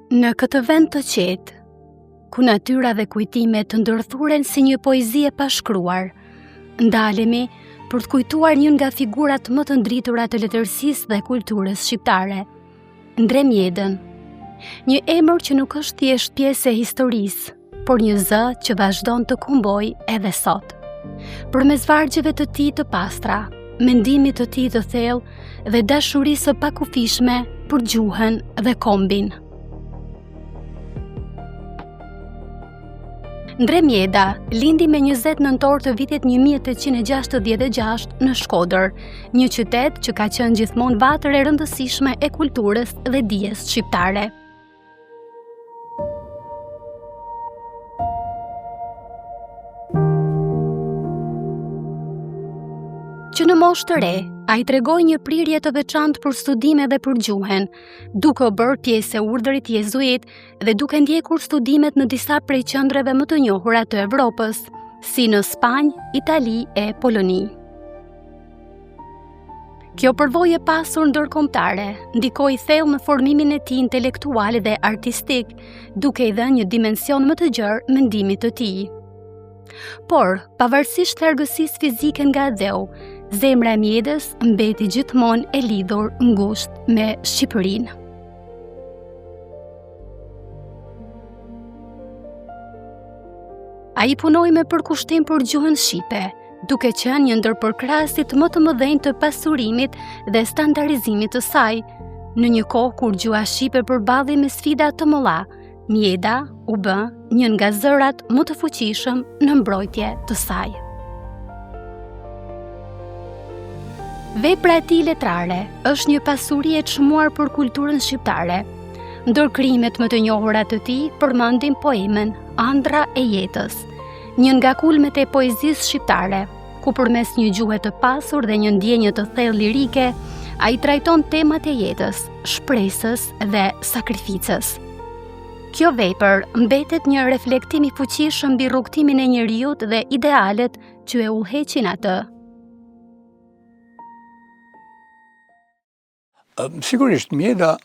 Në këtë vend të qetë, ku natyra dhe kujtimet të ndërthuren si një poezi e pashkruar, ndalemi për të kujtuar një nga figurat më të ndritura të letërsisë dhe kulturës shqiptare, Ndre Mjedën. Një emër që nuk është thjesht pjesë e historisë, por një zë që vazhdon të kumbojë edhe sot. Përmes vargjeve të tij të pastra, mendimit të tij të thellë dhe dashurisë së pakufishme për gjuhën dhe kombin. Ndre Mjeda lindi me 20 nëntor të vitit 1866 në Shkodër, një qytet që ka qenë gjithmonë vatër e rëndësishme e kulturës dhe dijes shqiptare. Që në moshë të re, ai tregoi një prirje të veçantë për studime dhe për gjuhën, duke u bërë pjesë e urdhrit jezuit dhe duke ndjekur studimet në disa prej qendrave më të njohura të Evropës, si në Spanjë, Itali e Poloni. Kjo përvojë e pasur ndërkombëtare ndikoi thellë në formimin e tij intelektual dhe artistik, duke i dhënë një dimension më të gjerë mendimit të tij. Por, pavarësisht largësisë fizike nga atdheu, zemra e Mjedës mbeti gjithmonë e lidhur ngushtë me Shqipërinë. Ai punoi me përkushtim për gjuhën shqipe, duke qenë një ndër përkrahësit më të mëdhenj të pasurimit dhe standardizimit të saj. Në një kohë kur gjuha shqipe përballej me sfida të mëdha, Mjeda u bë një nga zërat më të fuqishëm në mbrojtje të saj. Vepra e tij letrare është një pasuri e çmuar për kulturën shqiptare. Ndër krijimet më të njohura të tij përmendim poemën Andrra e jetës, një nga kulmet e poezisë shqiptare, ku përmes një gjuhe të pasur dhe një ndjenje të thellë lirike, ai trajton temat e jetës, shpresës dhe sakrificës. Kjo vepër mbetet një reflektim i fuqishëm mbi rrugëtimin e njeriut dhe idealet që e udhëheqin atë. Sigurisht, Mjeda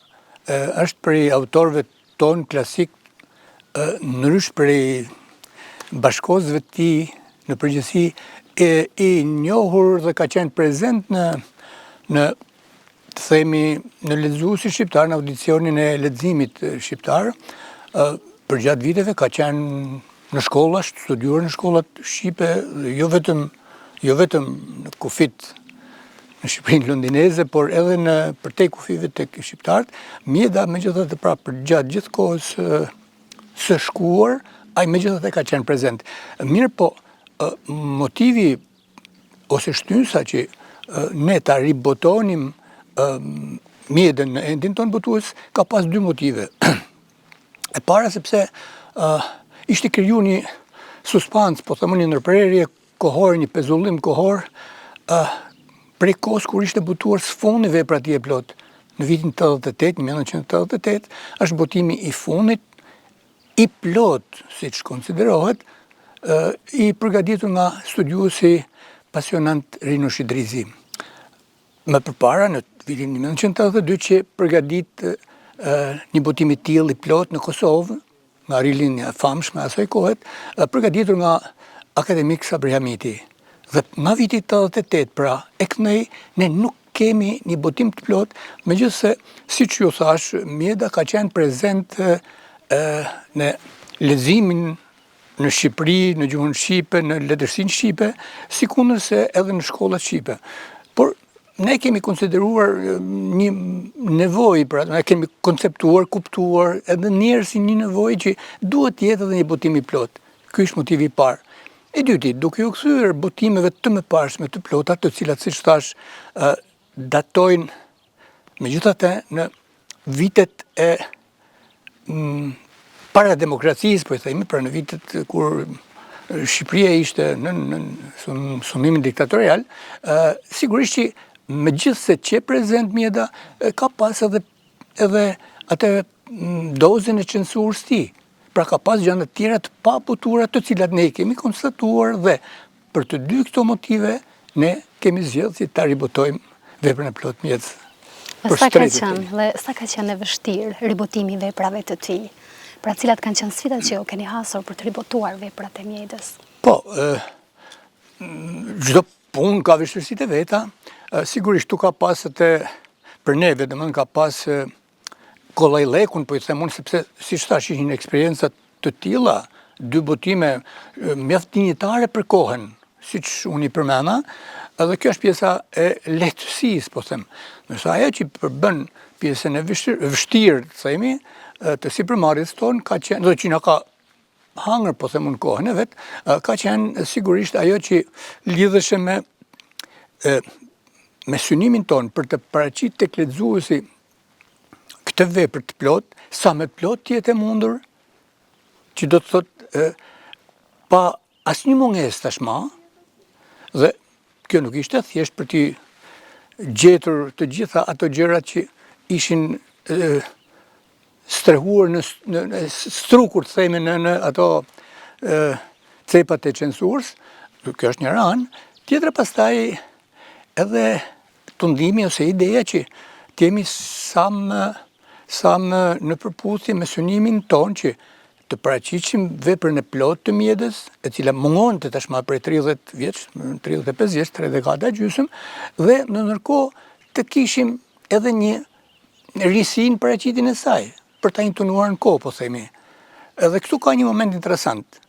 është prej autorëve tonë klasikë, ndryshe prej bashkëkohësve të tij në përgjithësi e i njohur dhe ka qenë prezent në në të themi në lexuesin shqiptar, në audicionin e leximit shqiptar, përgjatë viteve ka qenë në shkolla, është studiuar në shkollat shqipe, jo vetëm jo vetëm në kufijtë në Shqipërinë londineze, por edhe në përtej kufijve tek shqiptarët, Mjeda megjithatë pra përgjatë gjithë kohës së shkuar, ai megjithatë ka qenë prezent. Mirëpo, motivi ose shtysa që ne ta ribotonim Mjedën në entin tonë botues, ka pas dy motive. E para sepse ishte kriju një suspancë, po them një ndërprerje kohore, një pezullim kohor, prej kohës kur ishte botuar së fundi vepra e tij e plotë, në vitin 88, 1988, është botimi i fundit i plotë, siç konsiderohet, i përgatitur nga studiuesi pasionant Rinush Idrizi. Më përpara, në vitin 1982, qe përgatit një botim i tillë i plotë në Kosovë, nga Rilindja e famshme e asaj kohe, përgatitur nga akademik Sabri Hamiti. Dhe nga viti 88, pra, e këndej, ne nuk kemi një botim të plotë, megjithëse, siç ju thashë, Mjeda ka qenë prezent në leximin në Shqipëri, në gjuhën shqipe, në letërsinë shqipe, sikundërse edhe në shkollat shqipe. Por ne kemi konsideruar një nevojë, pra ne kemi konceptuar, kuptuar edhe ndier si një nevojë që duhet të jetë edhe një botim i plotë. Ky është motivi i parë. I dyti, duke iu kthyer botimeve të mëparshme të plota, të cilat siç thashë datojnë megjithatë në vitet e mm, para demokracisë, po i themi, pra në vitet kur Shqipëria ishte në, në sundimin diktatorial, sigurisht që megjithëse qe prezent Mjeda, ka pas edhe, edhe atë mm, dozën e censurës tij. Pra ka pas gjëra të tjera të pabotuara të cilat ne i kemi konstatuar dhe për të dy këto motive ne kemi zgjedhur që ta ribotojmë veprën e plotë Mjedës. Për sa ka qenë dhe sa ka qenë e vështirë ribotimi i veprave të tij? Pra cilat kanë qenë sfidat që ju keni hasur për të ribotuar veprat e Mjedës? Po, çdo punë ka vështirësitë e veta, sigurisht tu ka pasë të për neve, domethënë ka pasë kollajllekun, po i them unë, sepse siç thashë ishin eksperienca të tilla, dy botime mjaft dinjitare për kohën, siç unë i përmenda, edhe kjo është pjesa e lehtësisë, po them. Ndërsa ajo që përbën pjesën e vështirë, të themi, të sipërmarrjes tonë, ka qenë, dhe që na ka hangër, po them unë kohën e vet, ka qenë sigurisht ajo që lidheshe me, me synimin tonë për të paraqit tek lexuesi këtë vepër të plotë, sa më të plotë të jetë e mundur, që do të thotë pa asnjë mungesë tashma, dhe kjo nuk ishte thjesht për t'i gjetur të gjitha ato gjërat që ishin strehuar në, në, në strukur të themi në, në ato e, cepat e censurës, kjo është njëra anë, tjetra pastaj edhe tundimi ose ideja që të jemi sa më, sa më në përputhje me synimin tonë që të paraqitshim veprën e plotë të Mjedës, e cila mungonte tashmë prej 30 vjeç, 35 vjeç, 3 dekada e gjysëm, dhe në ndërkohë të kishim edhe një risi në paraqitjen e saj, për ta intonuar në kohë, po themi. Edhe këtu ka një moment interesant.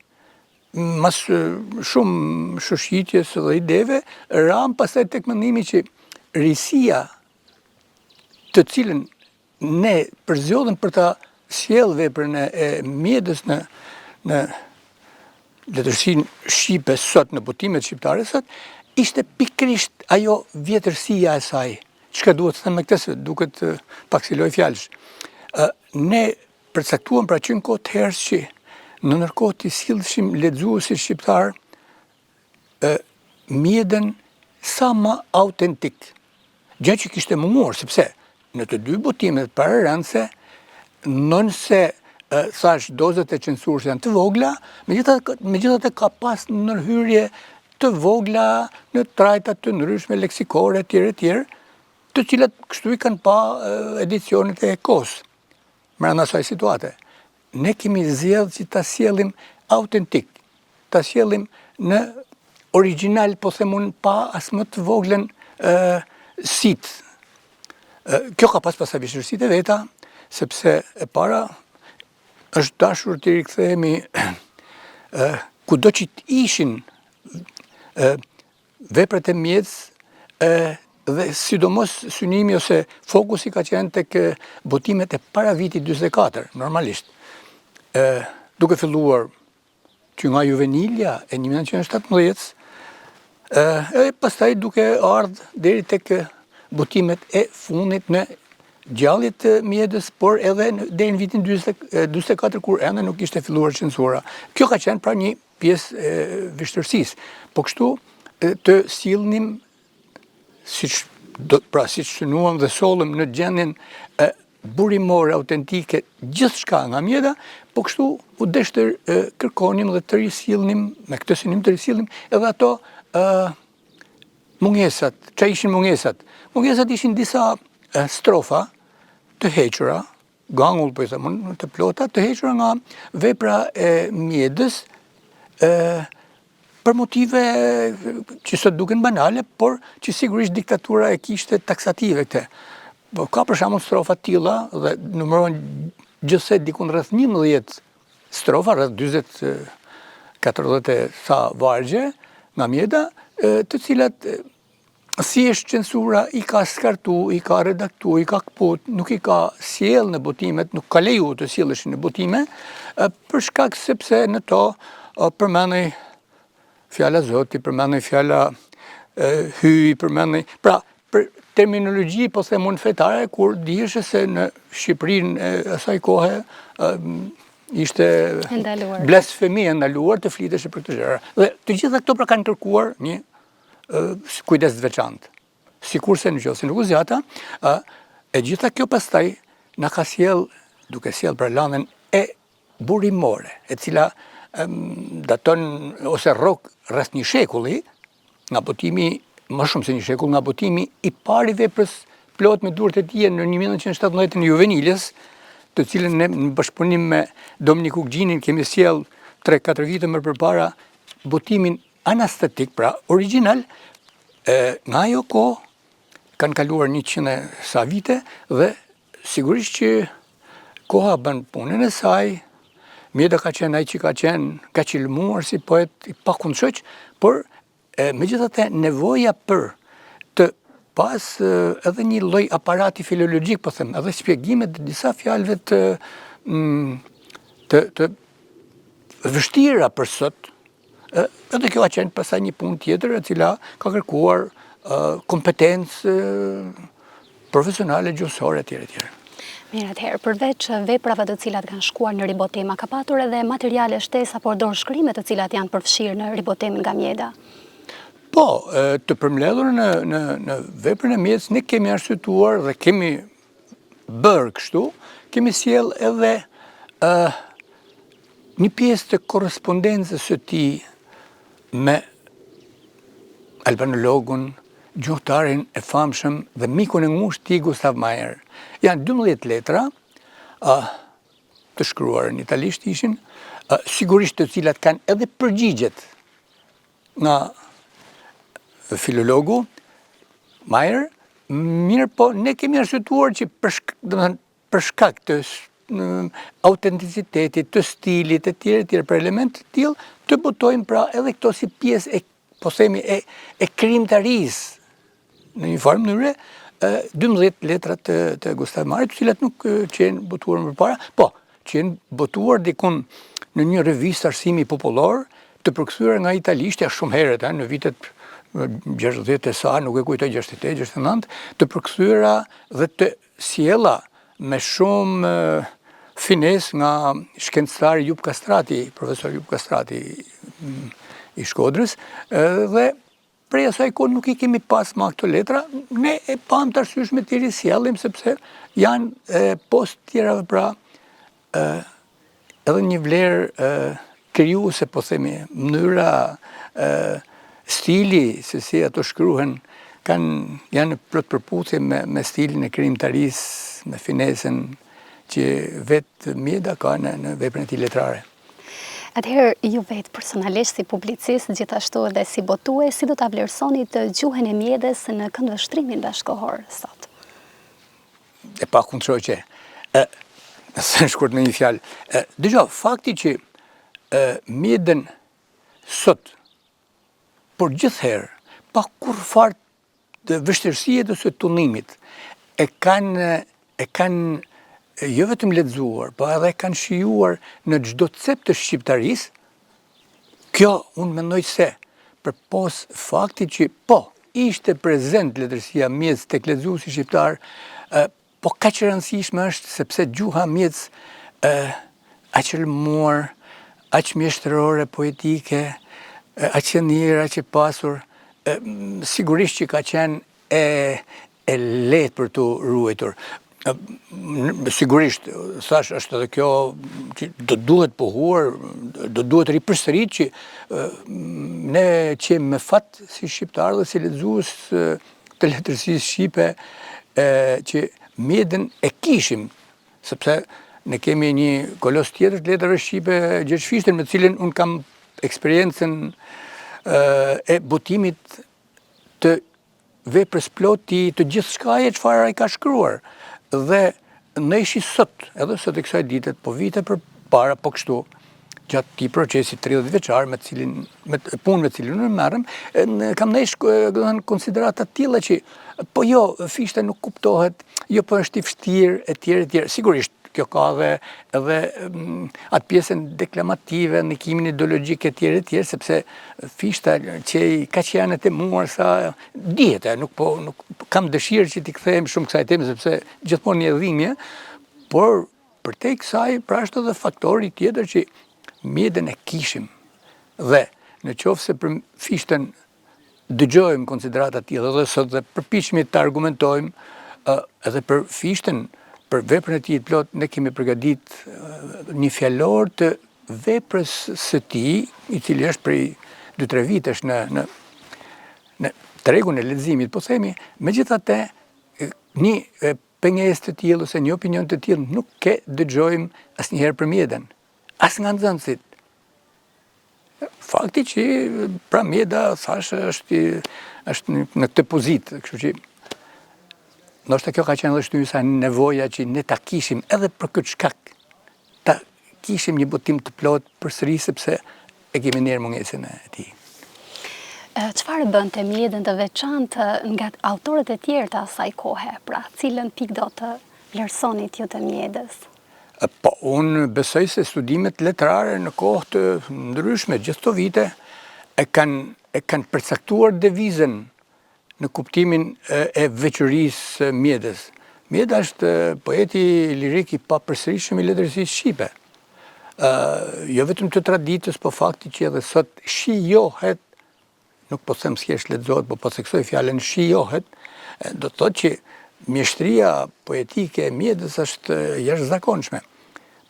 Mas shumë shoshitjes dhe ideve, ramë pastaj tek mendimi që risia të cilën ne përzgjodhëm për ta sjellë veprën e Mjedës në, në letërsinë shqipe sot, në botimet shqiptare sot, ishte pikërisht ajo vjetërsia e saj. Çka duhet të them me këtë se duket pak si lojë fjalësh. Ne përcaktuam pra që në kohë të herës që në ndërkohë t'i sillshim lexuesit shqiptar Mjedën sa më autentik. Gjë që kishte munguar, sepse në të dy botimet pararendëse, ndonëse thashë dozat e censurës janë të vogla, megjithatë ka pas ndërhyrje të vogla në trajta të ndryshme leksikore etj etj, të cilat kështu i kanë pa edicionet e kohës mbrenda asaj situate. Ne kemi zgjedhë që ta sjellim autentik, ta sjellim në origjinal, po them unë, pa as më të voglën sitë. Kjo ka pas pastaj vështirësitë e veta, sepse e para është dashur të rikthehemi kudo që të ishin veprat e Mjedës dhe sidomos synimi ose fokusi ka qenë tek botimet e para vitit 44, normalisht. Duke filluar që nga Juvenilja e 1917, e pastaj duke ardhë deri tek botimet e fundit në gjallje të Mjedës, por edhe deri në vitin 44 kur ende nuk ishte filluar censura. Kjo ka qenë pra një pjesë e vështirësisë. Po kështu të sillnim siç do pra siç synuam dhe sollëm në gjendjen e burimore autentike gjithçka nga Mjeda, po kështu u desh të kërkonim dhe të risillnim me këtë synim të risillnim edhe ato ë mungesat, ça ishin mungesat? Mungesat ishin disa strofa të hequra, gangull po i them unë, të plota, të hequra nga vepra e Mjedës, e, për motive që sot duken banale, por që sigurisht diktatura e kishte taksative këtë. Po ka për shembull strofa të tilla dhe numërohen gjithsej dikun rreth 11 strofa, rreth 40 40 e sa vargje nga Mjeda, të cilat thjesht censura i ka skartu, i ka redaktu, i ka këput, nuk i ka sjell në botimet, nuk ka leju të silleshin në botime, për shkak sepse në to përmendej fjala Zoti, përmendej fjala Hyj, përmendej, pra, për terminologji, po them unë fetare, kur diheshe se në Shqipërinë e asaj kohe ishte blasfemi e ndaluar të fliteshe për këto gjëra. Dhe të gjitha këto pra kanë kërkuar një kujdes të veçantë. Sikurse në qoftë se nuk u zgjata, e gjitha kjo pastaj na ka sjell, duke sjell pra landën e burimore, e cila daton ose rrok rreth një shekulli, nga botimi, më shumë se një shekull, nga botimi i parë i veprës plotë me duart e tij në 1917 në Juveniles, të cilën ne në bashkëpunim me Dominik Ukgjinin kemi sjellë 3-4 vite më përpara botimin anastatik, pra origjinal, e, nga ajo kohë kanë kaluar 100 e sa vite dhe sigurisht që koha bën punën e saj, Mjeda ka qenë ai që ka qenë, kaq i lëmuar si poet i pakundëshoq, por E, megjithatë, nevoja për të pas edhe një lloj aparati filologjik, po them, edhe shpjegimet të disa fjalëve të, mm, të, të vështira për sot, edhe kjo ka qenë pastaj një punë tjetër e cila ka kërkuar kompetencë profesionale, gjuhësore, etj, etj. Mirë, atëherë, përveç veprave të cilat kanë shkuar në ribotim, a ka patur edhe materiale shtesë apo dorëshkrime të cilat janë përfshirë në ribotimin nga Mjeda? Po, të përmbledhur në, në, në veprën e Mjedës, ne kemi arsyetuar dhe kemi bërë kështu, kemi sjellë edhe uh, një pjesë të korrespondencës së tij me albanologun, gjuhëtarin e famshëm dhe mikun e ngushtë të tij Gustav Meyer. Janë 12 letra, uh, të shkruara në italisht ishin, uh, sigurisht të cilat kanë edhe përgjigjet nga filologu Meyer, mirëpo ne kemi arsyetuar që për, domethënë, për shkak të autenticitetit, të stilit, e tjera, e tjera, për elementë të tillë, të botojmë pra edhe këto si pjesë e, po themi, e, e krijimtarisë, në një farë mënyre, 12 letra të, të Gustav Mayerit, të cilat nuk qenë botuar më përpara, po, qenë botuar dikun në një revistë arsimi popullor, të përkthyer nga italishtja shumë herët, në vitet 60 e sa, nuk e kujtoj 68, 69, të përkthyera dhe të sjella me shumë finesë nga shkencëtari Jup Kastrati, profesor Jup Kastrati i Shkodrës, dhe prej asaj kohë nuk i kemi pas ma këto letra, ne e pamë të arsyeshme t'i risjellim, sepse janë pos tjerave pra edhe një vlerë krijuese, po themi, mënyra, stili, se si ato shkruhen, kanë, janë në plot përputhje me, me stilin e krijimtarisë, me finesën që vetë Mjeda ka në, në veprën e tij letrare. Atëherë, ju vetë personalisht si publicist, gjithashtu edhe si botues, si do ta vlerësonit gjuhën e Mjedës në këndvështrimin bashkëkohor sot? E pakundëshoqe. E, thënë shkurt me një fjalë. E, dëgjo, fakti që e, Mjedën sot, por gjithherë, pa kurrfarë të vështirësie ose tundimit, e kanë, e kanë jo vetëm lexuar, po edhe e kanë shijuar në çdo cep të shqiptarisë, Kjo, unë mendoj se, përpos faktit që, po, ishte prezent letërsia e Mjedës tek lexuesi shqiptar, po kaq e rëndësishme është sepse gjuha e Mjedës aq e lëmuar, aq mjeshtërore, poetike, aq e mirë, aq e pasur, sigurisht që ka qenë e e lehtë për t'u ruajtur. Sigurisht, thashë, është edhe kjo që do duhet pohuar, do duhet ripërsërit që ne qemë me fat si shqiptarë dhe si lexues të letërsisë shqipe që Mjedën e kishim, sepse ne kemi një kolos tjetër të letrave shqipe, Gjergj Fishtën, me të cilin unë kam eksperiencën e botimit të veprës plot të të gjithçkaje çfarë ai ka shkruar. Dhe ne shi sot, edhe sot e kësaj dite, po vite përpara, po kështu, gjatë këtij procesi 30 vjeçar me të cilin me punë me të cilin unë merrem, kam ndesh domethënë konsiderata të tilla që po jo, Fishta nuk kuptohet, jo po është i vështirë etj etj. Sigurisht kjo ka dhe edhe mm, atë pjesën deklamative, ndikimin ideologjik etj etj, sepse Fishta qe kaq i anatemuar sa dihet, e, nuk po nuk kam dëshirë që t'i kthehem shumë kësaj teme sepse gjithmonë një dhimbje, por përtej kësaj pra është edhe faktori tjetër që Mjedën e kishim dhe në qoftë se për Fishtën dëgjojmë konsiderata të tilla dhe sot dhe përpiqemi të argumentojmë edhe për Fishtën, për veprën e tij të plotë, ne kemi përgatit një fjalor të veprës së tij, i cili është prej 2-3 vitesh në, në, në tregun e leximit, po themi, megjithatë, Një pengesë të tillë ose një opinion të tillë nuk e dëgjojmë asnjëherë për Mjedën, as nga nxënësit. Fakti që pra Mjeda thashë është është në, në këtë pozitë, kështu që ndoshta kjo ka qenë edhe shtysa nevoja që ne ta kishim edhe për këtë shkak ta kishim një botim të plotë përsëri sepse e kemi ndjerë mungesën e tij. Çfarë e bënte Mjedën të veçantë nga autorët e tjerë të asaj kohe? Pra, cilën pikë do të vlerësonit ju të Mjedës? Po, unë besoj se studimet letrare në kohë të ndryshme, gjithë këto vite, e kanë, e kanë përcaktuar devizën në kuptimin e veçorisë së Mjedës. Mjeda është poeti lirik i papërsëritshëm i letërsisë shqipe. Jo vetëm të traditës, po fakti që edhe sot shijohet, nuk po them thjesht lexohet, po po theksoj fjalën shijohet, do të thotë që mjeshtria poetike e Mjedës është e jashtëzakonshme.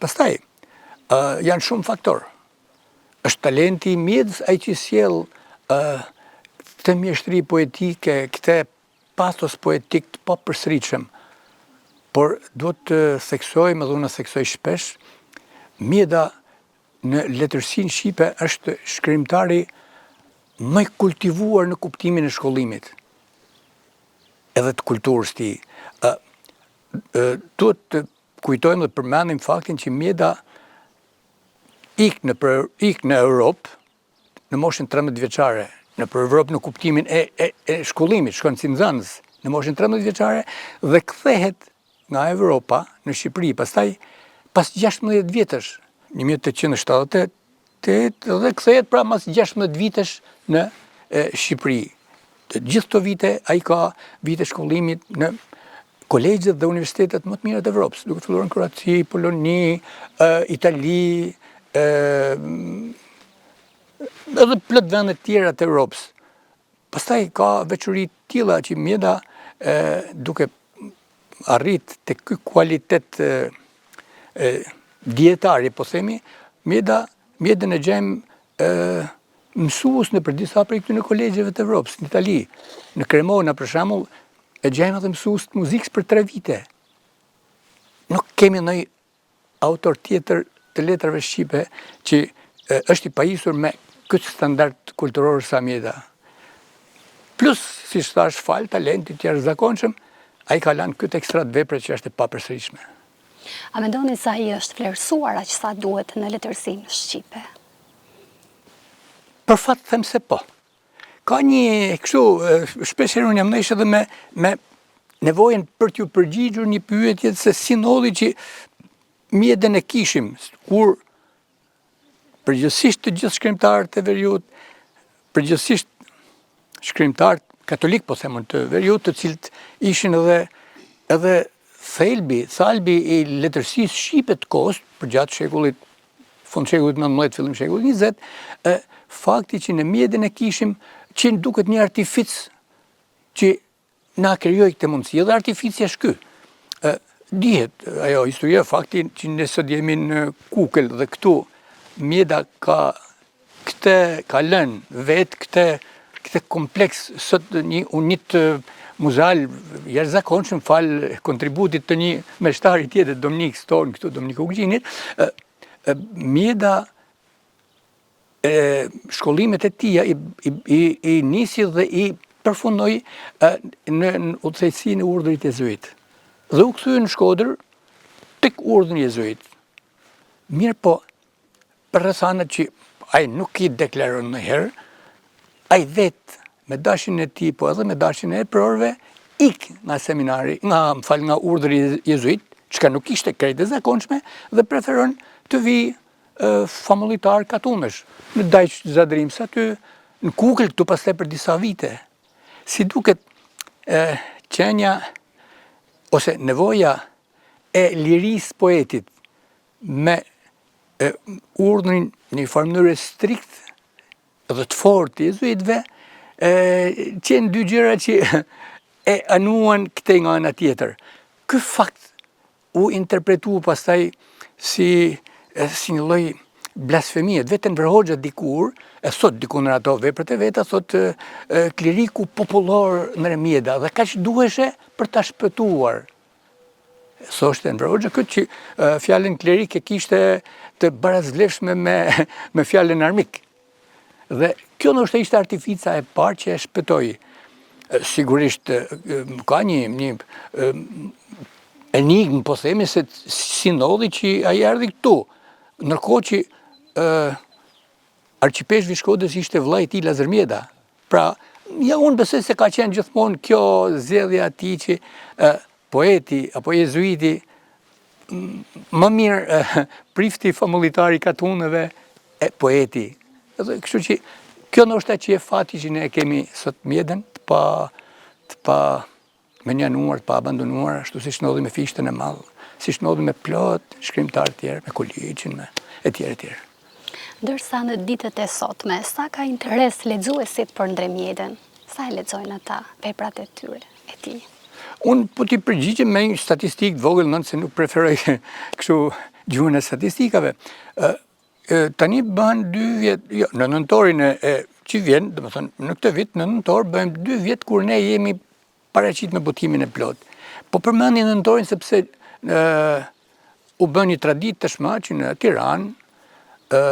Pastaj, janë shumë faktorë. Është talenti i Mjedës ai që sjell këtë mjeshtri poetike, këtë patos poetik të papërsëritshëm. Por duhet të theksojmë edhe unë e theksoj shpesh, Mjeda në letërsinë shqipe është shkrimtari më i kultivuar në kuptimin e shkollimit edhe të kulturës tij. Duhet të kujtojmë dhe përmendim faktin që Mjeda ik në për, ik në Europë në moshën 13 vjeçare, nëpër Evropë në kuptimin e, e, e shkollimit, shkon si nxënës në moshën 13 vjeçare dhe kthehet nga Evropa në Shqipëri, pastaj pas 16 vjetësh, 1878 dhe kthehet pra mas 16 vitesh në e, Shqipëri. Të gjithë këto vite ai ka vite shkollimit në kolegjet dhe universitetet më të mira të Evropës, duke filluar në Kroaci, Poloni, Itali, edhe plot vende të tjera të Evropës. Pastaj ka veçori të tilla që Mjeda duke arrit te ky kualitet dijetari, po themi, Mjeda, Mjedën e gjejmë mësues nëpër disa prej këtyre kolegjeve të Evropës, në Itali, në Cremona për shembull, e gjejmë edhe mësues të muzikës për tre vite. Nuk kemi ndonjë autor tjetër të letrave shqipe që është i pajisur me këtë standard kulturor sa Mjeda. Plus, siç thashë, falë talentit të jashtëzakonshëm, ai ka lanë këtë ekstrat vepre që është e papërsëritshme. A mendoni se ai është vlerësuar aq sa duhet në letërsinë shqipe? Për fat them se po. Ka një kështu, shpesh herë unë jam ndesh edhe me, me nevojën për t'ju përgjigjur një pyetje se si ndodhi që Mjedën e kishim, kur përgjithësisht të gjithë shkrimtarët e veriut, përgjithësisht shkrimtarët katolikë, po them të veriut, të cilët ishin edhe edhe thelbi, thalbi i letërsisë shqipe të kohës përgjatë shekullit fund shekullit 19, fillim shekullit 20, e, fakti që ne Mjedën e kishim, që na duket një artific që na krijoi këtë mundësi, edhe artifici është ky. E, dihet ajo historia, fakti që ne sot jemi në Kukël dhe këtu Mjeda ka këtë ka lënë vetë këtë këtë kompleks sot një unit muzeal jashtëzakonshëm falë kontributit të një meshtari tjetër Dominik tonë këtu Dominik Ukgjinit Mjeda e, shkollimet e tija i, i, i, i nisi dhe i përfundoi në, në udhëheqësinë e urdhrit jezuit. Dhe u kthye në Shkodër tek urdhri jezuit. Mirëpo, për rrethanat që ai nuk i deklaron ndonjëherë, ai vetë me dashjen e tij, po edhe me dashjen e eprorëve, ik nga seminari, nga, më fal, nga urdhri jezuit, çka nuk ishte krejt e zakonshme, dhe preferon të vijë famullitar katundesh, në Dajç të Zadrimës aty, në Kukël këtu pastaj për disa vite. Si duket, e, qenia ose nevoja e lirisë poetit me e, urdhrin në një farë mënyre strikt dhe të fortë të jezuitëve, e, qenë dy gjëra që e anuan këtej nga ana tjetër. Ky fakt u interpretu pastaj si, si një lloj. blasfemie. Vetë Enver Hoxha dikur, e thotë diku në ato veprat e veta, thotë kleriku popullor Ndre Mjeda, dhe kaq duheshe për ta shpëtuar. Thoshte Enver Hoxha këtë që fjalën klerik e kishte të barasvlefshme me, me fjalën armik. Dhe kjo ndoshta ishte artifica e parë që e shpëtoi. Sigurisht ka një, një enigmë, po themi, se si ndodhi që ai erdhi këtu. Ndërkohë që arqipeshkvi i Shkodrës ishte vëllai i tij Lazër Mjeda. Pra, ja unë besoj se ka qenë gjithmonë kjo zgjedhja e tij që poeti apo jezuiti më mirë prifti famullitar i katuneve e poeti. Edhe kështu që kjo ndoshta që e fati që ne kemi sot Mjedën të pa të pa mënjanuar, të pa abandonuar, ashtu siç ndodhi me Fishtën e madh, siç ndodhi me plot shkrimtarë tjerë, me Koliqin, me e tjerë e tjerë. Ndërsa në ditët e sotme, sa ka interes lexuesit për Ndre Mjedën? Sa e lexojnë ata veprat e tyre, e tij? Unë po t'i përgjigjem me një statistikë të vogël, ndonëse nuk preferoj kështu gjuhën e statistikave. Tani bëhen dy vjet, jo, në nëntorin e, e që vjen, domethënë, në këtë vit, në nëntor, bëhen dy vjet kur ne jemi paraqit me botimin e plotë. Po përmendi nëntorin sepse ë u bë një traditë tashmë që në Tiranë ë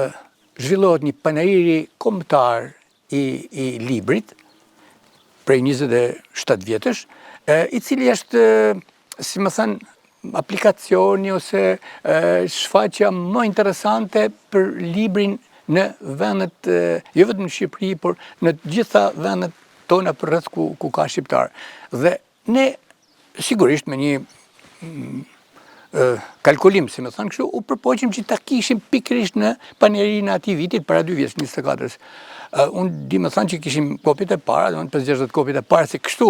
zhvillohet një panairi kombëtar i i librit prej 27 vjetësh, e, i cili është, si me thënë, aplikacioni ose shfaqja më interesante për librin në vendet, jo vetëm në Shqipëri, por në të gjitha vendet tona përreth ku, ku ka shqiptarë. Dhe ne, sigurisht me një mm, kalkulim, si me thënë kështu, u përpoqëm që ta kishim pikërisht në panairin e atij vitit, para dy vjetësh, 24-ës. Unë di me thënë që kishim kopjet e para, dhe 50 kopjet e para, se kështu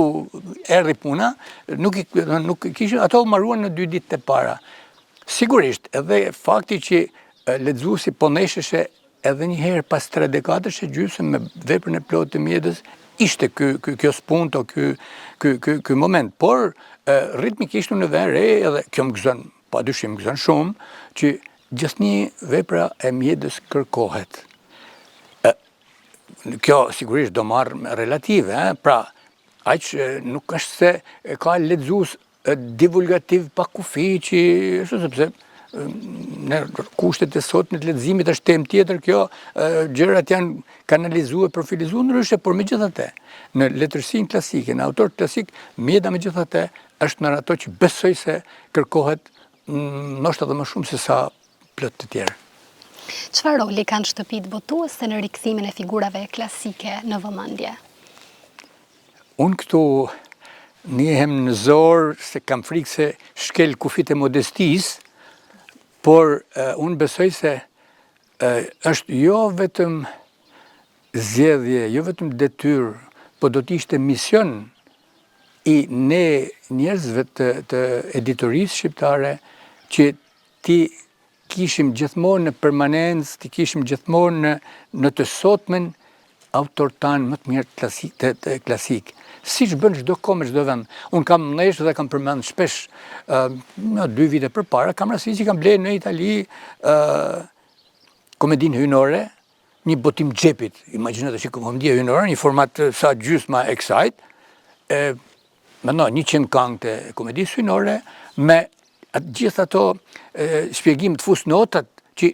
erdhi puna, nuk i, nuk i kishim, ato u mbaruan në dy ditë të para. Sigurisht, edhe fakti që lexuesi po ndesheshe Edhe një herë pas tre dekadash e gjysmë me veprën e plotë të Mjedës, ishte ky, ky, kjo spunto, ky, ky, ky, ky moment. Por, ritmikisht unë vë re edhe kjo më gëzon, pa dyshim më gëzon shumë, që gjithnjë vepra e Mjedës kërkohet. E, kjo sigurisht do marrë relative, eh? pra, aq nuk është se ka lexues divulgativ pa kufi që është sepse në kushtet e sotme të leximit është temë tjetër kjo, gjërat janë kanalizuar, profilizuar ndryshe, por megjithatë, në letërsinë klasike, në autorët klasikë, Mjeda megjithatë është ndër ato që besoj se kërkohet ndoshta edhe më shumë se sa plot të tjerë. Çfarë roli kanë shtëpitë botuese në rikthimin e figurave klasike në vëmendje? Unë këtu ndihem në zor se kam frikë se shkel kufijtë e modestisë, por unë besoj se është jo vetëm zgjedhje, jo vetëm detyrë, po do të ishte mision i ne njerëzve të, të editorisë shqiptare që t'i kishim gjithmonë në permanencë, t'i kishim gjithmonë në, në të sotmen autorët tanë më të mirë klasik, të, të, klasik. Siç bën çdo komb e çdo vend. Unë kam ndesh dhe kam përmend shpesh, uh, në dy vite përpara, kam rastis që kam blerë në Itali uh, komedinë hyjnore, një botim xhepit, imagjino që komedia hyjnore, një format sa gjysma e kësajt, e, mendo, 100 këngë të komedisë hyjnore, me atë gjithë ato shpjegime të fusnotat që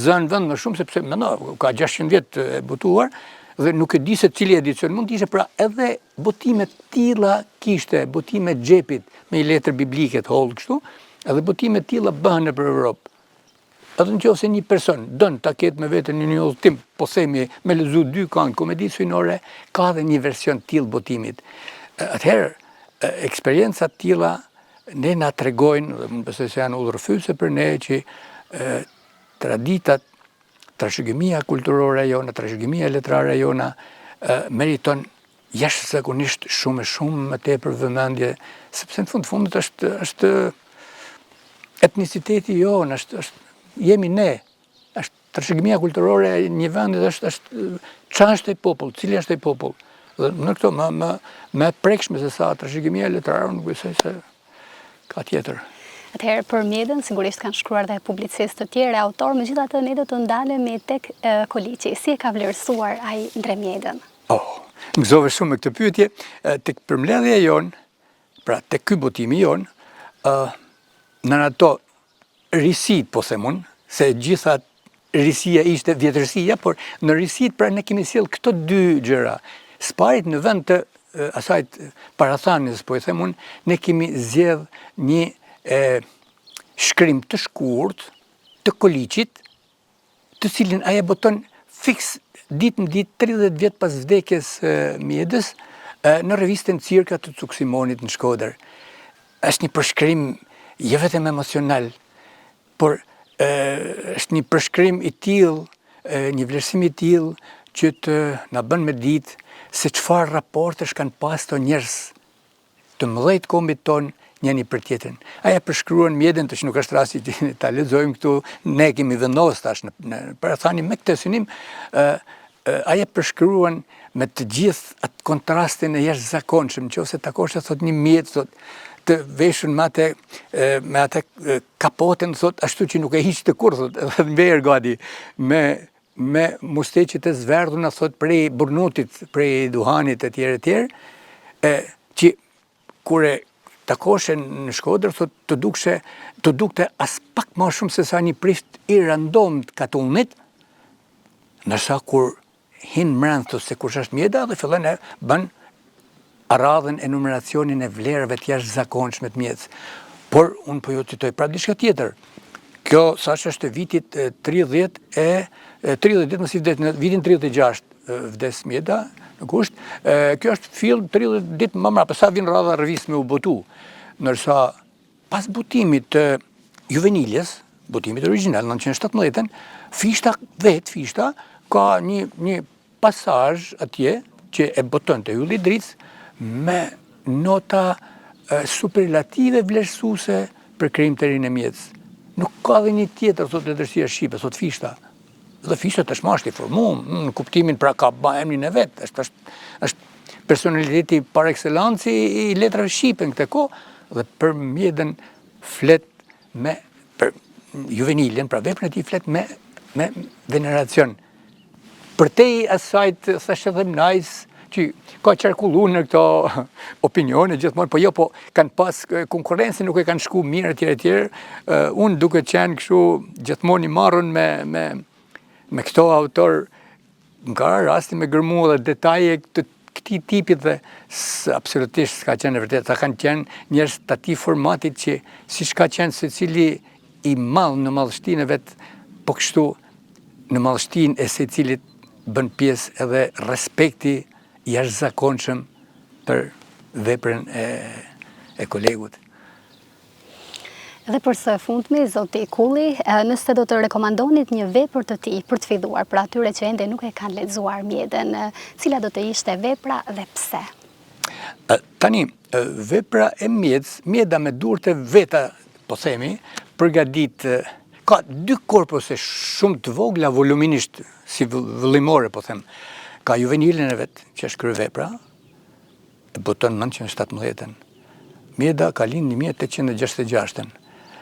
zënë vend më shumë, sepse mendo, ka 600 vjet e botuar, dhe nuk e di se cili edicion mund të ishte, pra edhe botime të tilla kishte, botime xhepit me një letër biblike të hollë kështu, edhe botime të tilla bëhen nëpër Evropë. Edhe në qoftë se një person don ta ketë me vete në një udhëtim, po themi me lexu dy këngë komedisë hyjnore, ka edhe një version të tillë botimit. Atëherë, eksperienca të tilla ne na tregojnë, dhe unë besoj se janë udhërrëfyese për ne që traditat, trashëgimia kulturore jona, trashëgimia letrare jona meriton jashtëzakonisht shumë e shumë më tepër vëmendje, sepse në fund të fundit është është etniciteti jonë, është është jemi ne, është trashëgimia kulturore e një vendi është është ça është ai popull, cili është ai popull. Dhe në këto më më më e prekshme se sa trashëgimia letrare, nuk besoj se ka tjetër. Atëherë për Mjedën sigurisht kanë shkruar dhe publicistë të tjerë e autorë, megjithatë ne do të ndalemi tek Koliqi. Si e ka vlerësuar ai Ndre Mjedën? Oh, më gëzove shumë me këtë pyetje, tek përmbledhja jonë, pra tek ky botimi jonë, ë në ato risitë, po them unë, se gjitha risia ishte vjetërsia, por në risitë pra ne kemi sjellë këto dy gjëra. Së parit në vend të asaj parathanës, po i them unë, ne kemi zgjedh një e, shkrim të shkurt të Koliqit, të cilin ai e boton fiks ditë në ditë 30 vjet pas vdekjes së Mjedës në revistën Cirka të Cuk Simonit në Shkodër. Është një përshkrim jo vetëm emocional, por është një përshkrim i tillë, një vlerësim i tillë që të na bën me ditë se çfarë raportesh kanë pas këto njerëz të mëdhenj të kombit tonë njëni për tjetrin. Ai e përshkruan Mjedën, tash nuk është rasti që ta lexojmë këtu, ne kemi vendosur tash në, në parathani me këtë synim, ë ai e përshkruan me të gjithë atë kontrastin e jashtëzakonshëm, në qoftë se takoshe thot një Mjedë thot të veshun me atë me atë kapoten thot ashtu që nuk e hiqte kurrë thot, edhe në verë gati me me musteqet e zverdhuna thot prej burnutit, prej duhanit e tjerë e tjerë, e që kur e takoshe në Shkodër, thot të dukshe, të dukte aspak ma shumë se sa një prift i rëndomtë katunit, ndërsa kur hin mrena thot se kush është Mjeda dhe fillon e bën radhën e numeracionin e vlerave të jashtëzakonshme të Mjedës. Por unë po ju citoj prapë diçka tjetër. Kjo thashë është e vitit 30 e 30 ditë masi vdes në vitin 36 vdes Mjeda në gusht. Kjo është fill 30 ditë më mbrapa sa vjen radha revistë me u botu. Ndërsa Pas botimit të Juveniljes, botimit origjinal 1917-ën, Fishta vetë Fishta ka një një pasazh atje që e boton te Ylli i Dritës me nota superlative vlerësuese për krijimtarinë e Mjedës. Nuk ka dhe një tjetër, thotë letërsia shqipe, thotë Fishta. Dhe Fishta tashmë është i formum, në kuptimin pra ka ba emrin e vet, është, është, është personaliteti par excellence i letrave shqipe në këtë kohë, dhe për Mjedën flet me, për Juveniljen, pra veprën e tij flet me, me veneracion. Përtej asaj të thashethemnajës, që ka qarkullu në këto opinione gjithmonë, po jo, po kanë pas konkurrencën, nuk e kanë shku mirë etj etj. Unë duke qenë kështu gjithmonë i marrun me me me këto autor, më ka ra rasti me gërmu edhe detaje të këtij tipit dhe absolutisht s'ka qenë e vërtetë, ata kanë qenë njerëz të atij formatit që siç ka qenë secili i madh në madhështinë e vet, po kështu në madhështinë e secilit bën pjesë edhe respekti i jashtëzakonshëm për veprën e, e kolegut. Dhe për së fundmi, zoti Kulli, nëse do të rekomandonit një vepër të tij për të filluar për atyre që ende nuk e kanë lexuar Mjedën, cila do të ishte vepra dhe pse? Tani, vepra e Mjedës, Mjeda me duart e veta, po themi, përgatit ka dy korpuse shumë të vogla voluminisht, si vëllimore, po them. Ka Juvenilen e vet, që është kryevepra, e boton në 1917-ën. Mjeda ka lind 1866-ën.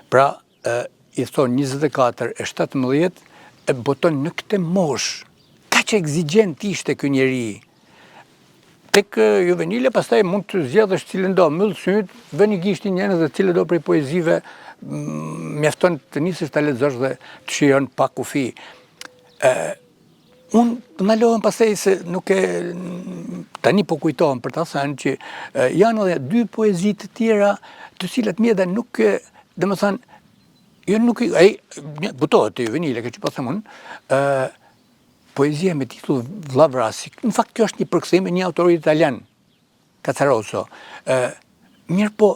Pra, e, i thonë 24 e 17, e boton në këtë moshë. Kaq ekzigjent ishte ky njeri, Tek Juvenilja pastaj mund të zgjedhësh cilëndo, mbyll sytë, vëni gishtin njënës dhe cilëndo prej poezive mjafton të nisësh ta lexosh dhe të shijon pa kufi. Ë unë ndalohem pastaj se nuk e tani po kujtohem për ta thënë që janë edhe dy poezi të tjera të cilat Mjeda nuk domethënë jo nuk ai botohet te Juvenilja, kjo që po them unë, ë Poezia me titull Vllavrasi, në fakt kjo është një përkthim e një autori italian, Casaroso. Ë, mirëpo,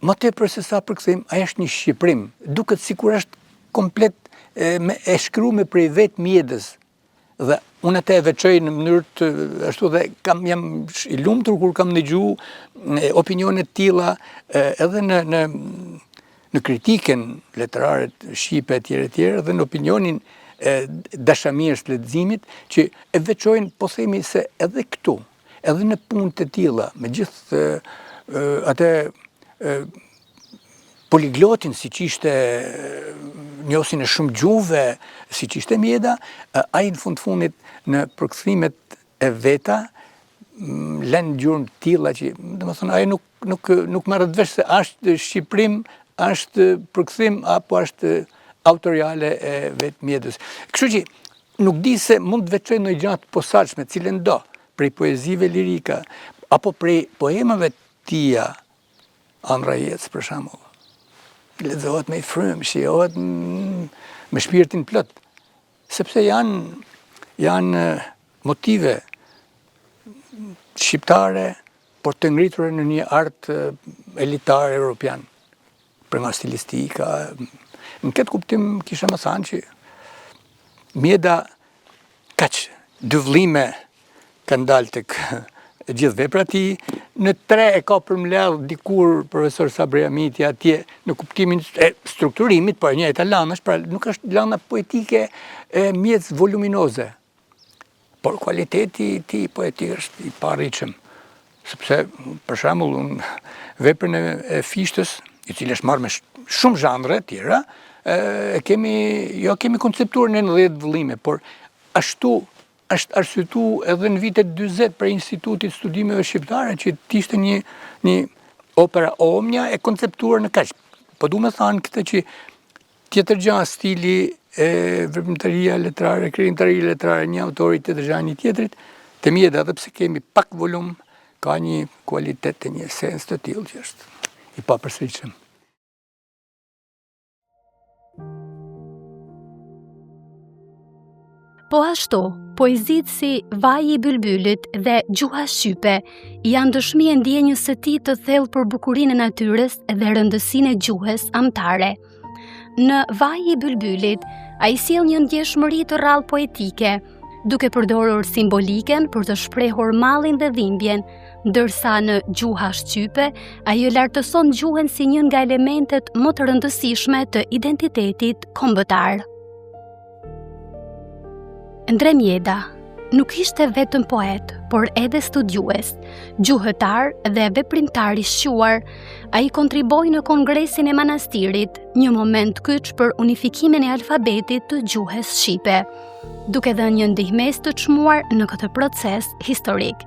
më tepër se sa përkthim, ai është një shqiprim, duket sikur është komplet e, me, e shkrume prej vetë Mjedës. Dhe unë atë e veçoj në mënyrë të ashtu dhe kam jam i lumtur kur kam dëgju opinione të tilla edhe në në në kritikën letrare shqipe etj etj dhe në opinionin e dashamirës të leximit që e veçojnë po themi se edhe këtu, edhe në punë të tilla, me gjithë atë. poliglotin, siç ishte njohësin e shumë gjuhëve, siç ishte Mjeda, ai në fund fundit në përkthimet e veta lën gjurmë të tilla që, domethënë, ai nuk nuk nuk merret vesh se është shqipërim, është përkthim apo është autoriale e vetë Mjedës. Kështu që nuk di se mund të veçoj ndonjë gjë të posaçme, cilëndo, prej poezive lirika apo prej poemave të tija Andrra e jetës për shembull. Lexohet me frymë, shijohet me shpirtin plot, sepse janë janë motive shqiptare, por të ngritura në një art elitar europian, për nga stilistika. Në këtë kuptim kisha me thanë që Mjeda kaq dy vëllime kanë dalë tek e gjithë vepra e tij, në tre e ka përmbledh dikur profesor Sabri Hamiti atje në kuptimin e strukturimit, por e njëjta lanë është, pra nuk është lana poetike e Mjedës voluminoze, por kualiteti i tij poetik është i paarritshëm, sepse për shembull unë veprën e, e Fishtës, i cili është marrë me shumë zhanre tjera, e kemi, jo kemi konceptuar në 10 vëllime, por ashtu është arsyetu edhe në vitet 40 prej Institutit Studimeve Shqiptare që të ishte një, një opera omnia e konceptuar në kaq. Po du me thanë këtë që tjetër gja stili e veprimtaria letrare, krijimtaria letrare, një autori tjetër gja një tjetrit, te Mjeda edhe pse kemi pak volum, ka një kualitet e një sens të tillë që është i papërsëritshëm. Po ashtu, poezitë si Vaji i Bylbylit dhe Gjuha Shqipe janë dëshmi e ndjenjës së tij të thellë për bukurinë e natyrës dhe rëndësinë e gjuhës amtare. Në Vaji i Bylbylit, ai sjell një ndjeshmëri të rrallë poetike, duke përdorur simboliken për të shprehur mallin dhe dhimbjen, ndërsa në Gjuha Shqipe, ai e lartëson gjuhën si një nga elementet më të rëndësishme të identitetit kombëtar. Ndre Mjeda nuk ishte vetëm poet, por edhe studiues, gjuhëtar dhe veprimtar i shquar. Ai kontribuoi në Kongresin e Manastirit, një moment kyç për unifikimin e alfabetit të gjuhës shqipe, duke dhënë një ndihmesë të çmuar në këtë proces historik.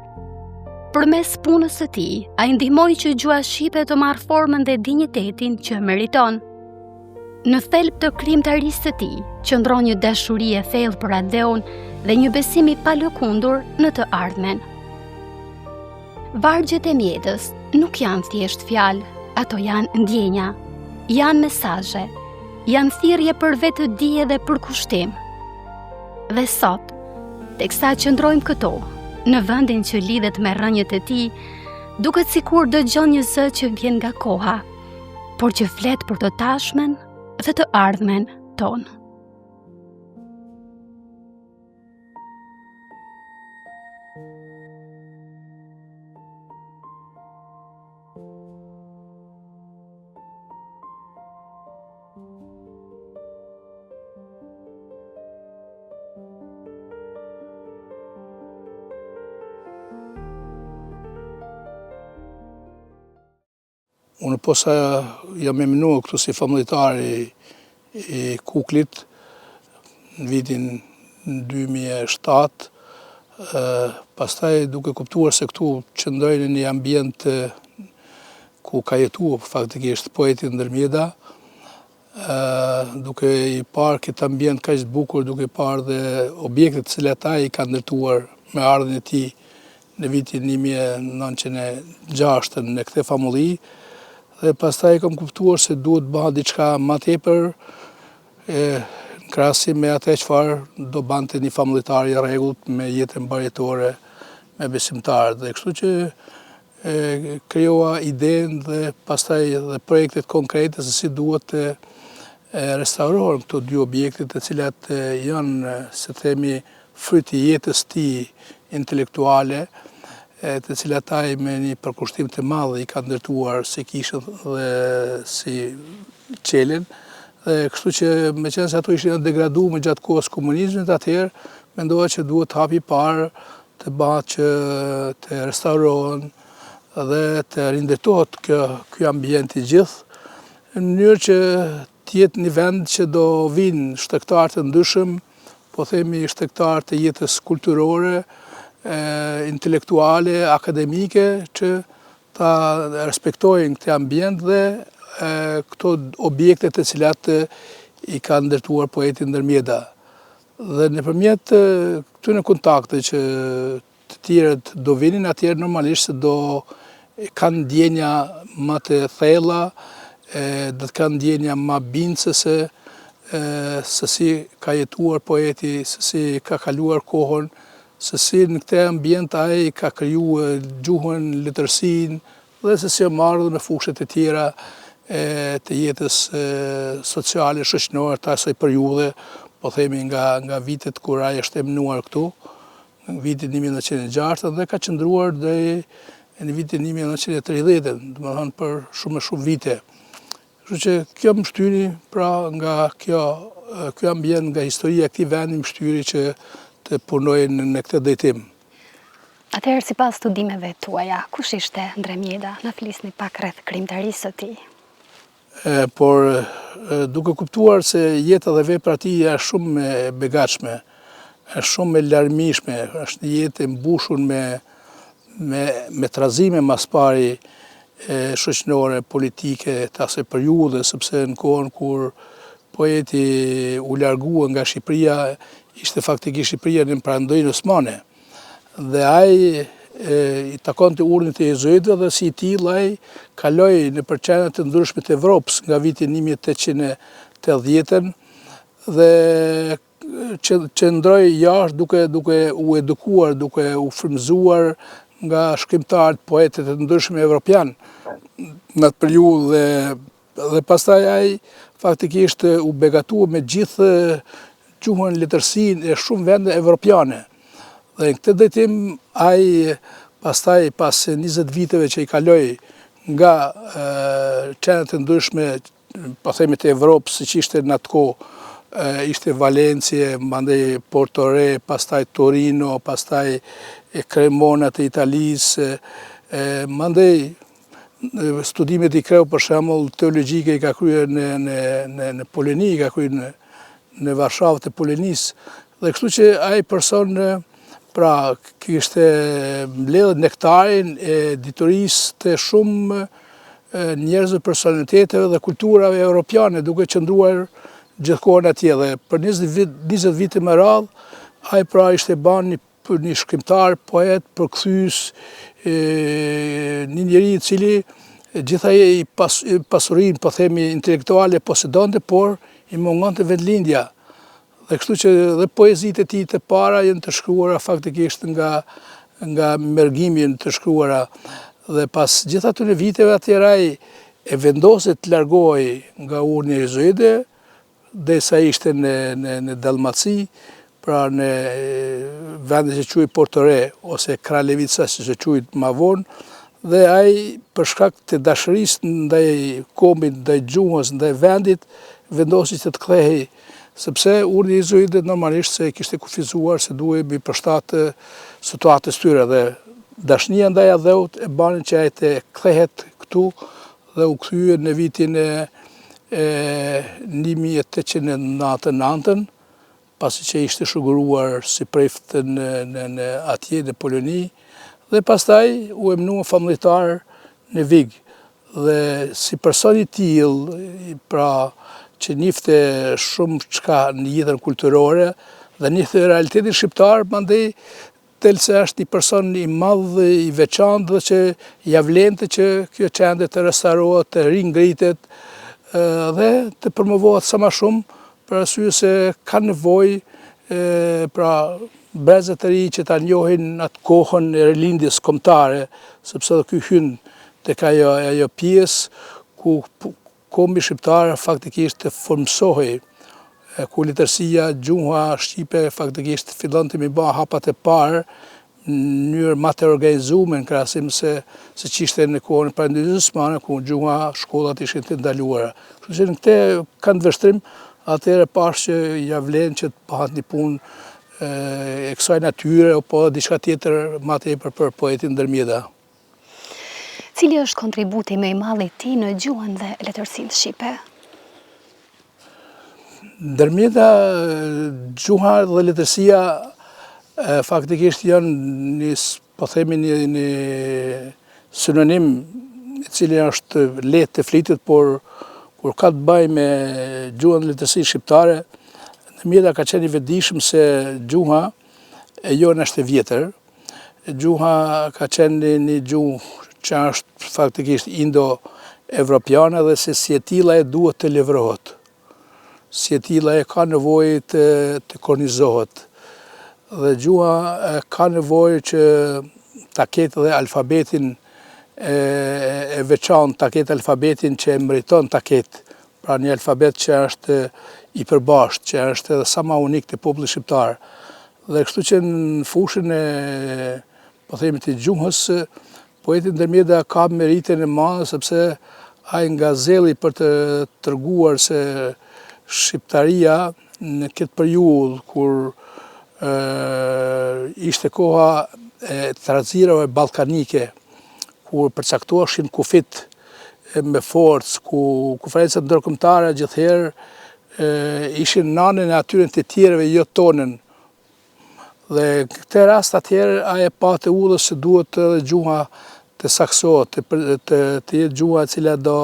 Përmes punës së tij, ai ndihmoi që gjuha shqipe të marrë formën dhe dinjitetin që meriton. Në thelb të krijimtarisë së tij, qëndron një dashuri e thellë për atdheun dhe një besim i palëkundur në të ardhmen. Vargjet e Mjedës nuk janë thjesht fjalë, ato janë ndjenja, janë mesazhe, janë thirrje për vetëdije dhe përkushtim. Dhe sot, teksa qëndrojmë këtu, në vendin që lidhet me rrënjët e tij, duket sikur dëgjon një zë që vjen nga koha, por që flet për të tashmen dhe të ardhmen tonë. Unë posa jam emënu këtu si famullitar i, i Kuklit në vitin 2007, pastaj duke kuptuar se këtu qëndroj në një ambient ku ka jetu faktikisht poeti Ndër Mjeda, duke i parë këtë ambient kaq të bukur, duke parë dhe objektet të cilat ai i ka ndërtuar me ardhjen e tij në vitin 1906 në këtë famulli, dhe pastaj kam kuptuar se duhet të bëhet diçka ma tepër e në krahasim me atë çfarë do bante një famullitar i rregullt me jetën mbarëjetore me besimtarët dhe kështu që e krijova idenë dhe pastaj dhe projektet konkrete se si duhet të restaurohen këto dy objekte të cilat janë, si themi, fryt i jetës tij intelektuale, të cilat ai me një përkushtim të madh i ka ndërtuar si kishën dhe si qelin, dhe kështu që meqenëse ato ishin degraduar gjatë kohës komunizmit, atëherë mendova që duhet hapi i parë të bëhet që të restaurohen dhe të rindërtohet kjo, ky ambient i gjithë. në mënyrë që të jetë një vend që do vinë shtegtarë të ndryshëm, po themi shtegtarë të jetës kulturore, intelektuale, akademike, që ta respektojnë këtë ambient dhe këto objekte të cilat i ka ndërtuar poeti Ndër Mjeda. Dhe nëpërmjet këtyre kontakte që të tjerët do vinin atëherë normalisht se do kanë ndjenja ma të thella, do të kanë ndjenja ma bindëse se si ka jetuar poeti, se si ka kaluar kohën, se si në këtë ambient ai ka kriju gjuhën, letërsinë dhe se si o marrë dhe me fushat e tjera të jetës sociale, shoqnore të asaj periudhe, po themi nga, nga vitet kur ai është emnuar këtu, në vitin 1906 dhe ka qëndruar deri në vitin 1930, domethënë për shumë e shumë vite. Kështu që kjo më shtyri, pra nga kjo, kjo ambient, nga historia e këtij vendi më shtyri që të punoj në, në këtë drejtim. Atëherë sipas studimeve tuaja, kush ishte Ndre Mjeda? Na flisni pak rreth krijimtarisë së tij. Por duke kuptuar se jeta dhe vepra e tij është shumë e begatshme, është shumë e larmishme, është një jetë e mbushur me me me trazime ma s'pari shoqnore, politike të asaj periudhe, sepse në kohën kur poeti u largua nga Shqipëria, ishte faktikisht Shqipëria në Perandorinë Osmane. Dhe ai i takonte urdhrit të jezuitëve dhe si i tillë ai kaloi nëpër qendra të ndryshme të Evropës nga viti 1880 dhe qëndroi jashtë duke duke u edukuar, duke u frymëzuar nga shkrimtarët, poetët e ndryshëm evropian në atë periudhë dhe Dhe pastaj ai faktikisht u begatua me gjithë gjuhën, letërsinë e shumë vende evropiane. Dhe në këtë drejtim ai pastaj pas 20 viteve që i kaloi nga qendrat e ndryshme, po themi të Evropës, siç ishte në atë kohë, ishte Valencie, mandej Porto Re, pastaj Torino, pastaj Cremona të Italisë, mandej Studimet i kreu për shembull teologjike i ka kryer në në në në Poloni, i ka kryer në në Varshavë të Polonisë. Dhe kështu që ai person pra kishte mbledhur nektarin e diturisë të shumë njerëzve, personaliteteve dhe kulturave europiane, duke qëndruar gjithë kohën atje dhe për 20 vit, 20 vite me radhë, ai pra ishte ba një Për një shkrimtar, poet, përkthyes, një njeri i cili gjithë ai pas, pasurinë, po themi, intelektuale posedonte, por i mungonte vendlindja. Dhe kështu që dhe poezitë e tij të para janë të shkruara faktikisht nga nga mërgimi janë të shkruara dhe pas gjithë atyre viteve atëherë ai e vendosi të largohej nga urdhri i jezuitëve, Derisa ishte në në në Dalmaci, pra në vendin që quhej Porto Re ose Kralevica siç e quajt ma vonë, dhe ai për shkak të dashurisë ndaj kombit, ndaj gjuhës, ndaj vendit, vendosi që të kthehej, sepse urdhri i jezuitëve normalisht se e kishte kufizuar se duhej m'i përshtat situatës tyre dhe dashnia ndaj atdheut e bani që ai të kthehet këtu dhe u kthye në vitin e 1899, pasi që ishte shuguruar si prift në, në, në atje në Poloni, dhe pastaj u emnua famullitar në Vig. Dhe si person i tillë, pra që njifte shumë çka në jetën kulturore dhe njifte realitetin shqiptar, mandej Del se është një person i madh, i veçantë dhe që ia vlente që kjo qendër të restaurohet, të ringritet dhe të promovohet sa ma shumë, për arsye se ka nevojë pra brezat e ri që ta njohin atë kohën e rilindjes kombëtare, sepse edhe ky hyn tek ajo ajo pjesë ku kombi shqiptar faktikisht të formësohej ku letërsia, gjuha shqipe faktikisht fillonte me ba hapat e parë në mënyrë ma të organizume në krahasim se siç ishte në kohën e Perandorisë Osmane, ku gjuha, shkollat ishin të ndaluara. Kështu që në këtë këndvështrim, atëherë pashë që ia vlen që të bëhet një punë e kësaj natyre, apo diçka tjetër ma tepër për poetin Ndër Mjeda. Cili është kontributi më i madh i tij në gjuhën dhe letërsinë shqipe? Ndër Mjeda, gjuha dhe letërsia faktikisht janë një, po themi një, një sinonim i cili është lehtë të flitet, por kur ka të bëjë me gjuhën dhe letërsinë shqiptare, Ndër Mjeda ka qenë i vetëdijshëm se gjuha e jonë është e vjetër, Gjuha ka qenë një, një gjuhë që është faktikisht indo-evropiane dhe se si e tilla e duhet të lëvrohet. Si e tilla e ka nevojë të, të kornizohet. Dhe gjuha ka nevojë që ta ketë dhe alfabetin e, e veçantë, ta ketë alfabetin që e meriton ta ketë. Pra një alfabet që është i përbashkët, që është edhe sa ma unik të popullit shqiptar. Dhe kështu që në fushën e, po themi të gjuhës, poeti Ndër Mjeda ka meritën e madhe sepse ai nga zelli për të treguar se shqiptaria në këtë periudhë kur e, ishte koha e trazirave ballkanike, kur përcaktoheshin kufijtë me forcë, ku konferencat ndërkombëtare gjithherë ishin në anën e atyre të tjerëve, jo tonën. Dhe këtë rast atëherë ai e pa të udhës se duhet edhe gjuha të saktësohet, të, të, të jetë gjuha e cila do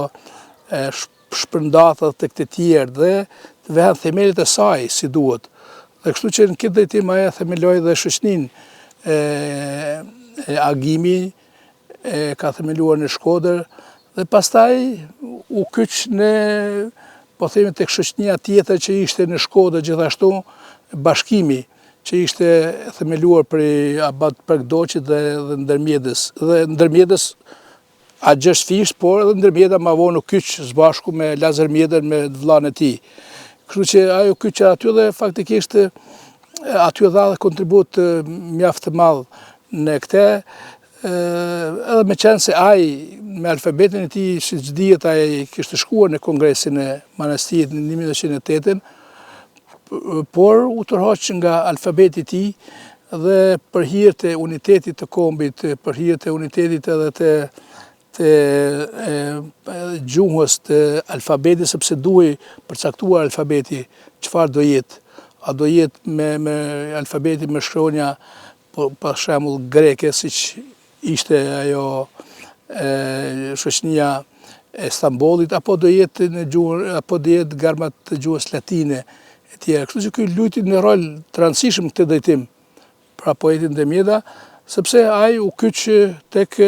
e shpërndahet edhe tek të tjerë dhe të vehen themelet e saj si duhet. Dhe kështu që në këtë drejtim ai e themeloi dhe shoqëninë e, e Agimi, e ka themeluar në Shkodër dhe pastaj u kyç në po themi tek shoqënia tjetër që ishte në Shkodër gjithashtu Bashkimi që ishte themeluar prej Abat Prek Doçit dhe, dhe Ndër Mjedës dhe Ndër Mjedës At Gjergj Fishtës, por edhe Ndër Mjeda ma vonë u kyç së bashku me Lazër Mjedën me vllanë e tij. Kështu që ai u kyç aty dhe faktikisht aty dha dhe kontribut mjaft të madh në këtë, edhe me qenë se ai me alfabetin e tij, siç dihet, ai kishte shkuar në kongresin e Manastirit në 1908-ën, por u tërhoq nga alfabeti i tij dhe për hir të unitetit të kombit, për hir të unitetit edhe të të gjuhës të alfabetit, sepse duhej përcaktuar alfabeti, çfarë do jetë, a do jetë me, me alfabeti me shkronja, po, për shembull greke, siç ishte ajo e, shoqënia e Stambollit, apo do jetë në gjuhën, apo do jetë germat të gjuhës latine, e tjera. Kështu që ky luajti një rol të rëndësishëm në këtë drejtim. pra poeti Ndër Mjeda, sepse ai u kyç tek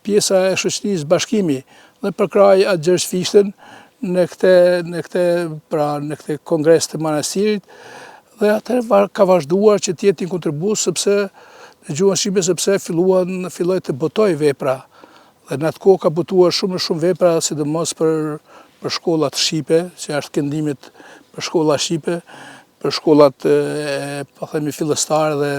pjesa e shoqërisë Bashkimi dhe përkrahi At Gjergj Fishtën në këtë në këtë pra në këtë kongres të Manastirit dhe atëherë ka vazhduar që të jetë një kontribues sepse në gjuhën shqipe sepse filluan filloi të botojë vepra dhe në atë kohë ka botuar shumë e shumë vepra sidomos për për shkollat shqipe, që është këndimet për shkolla shqipe, për shkollat e, po themi fillestare dhe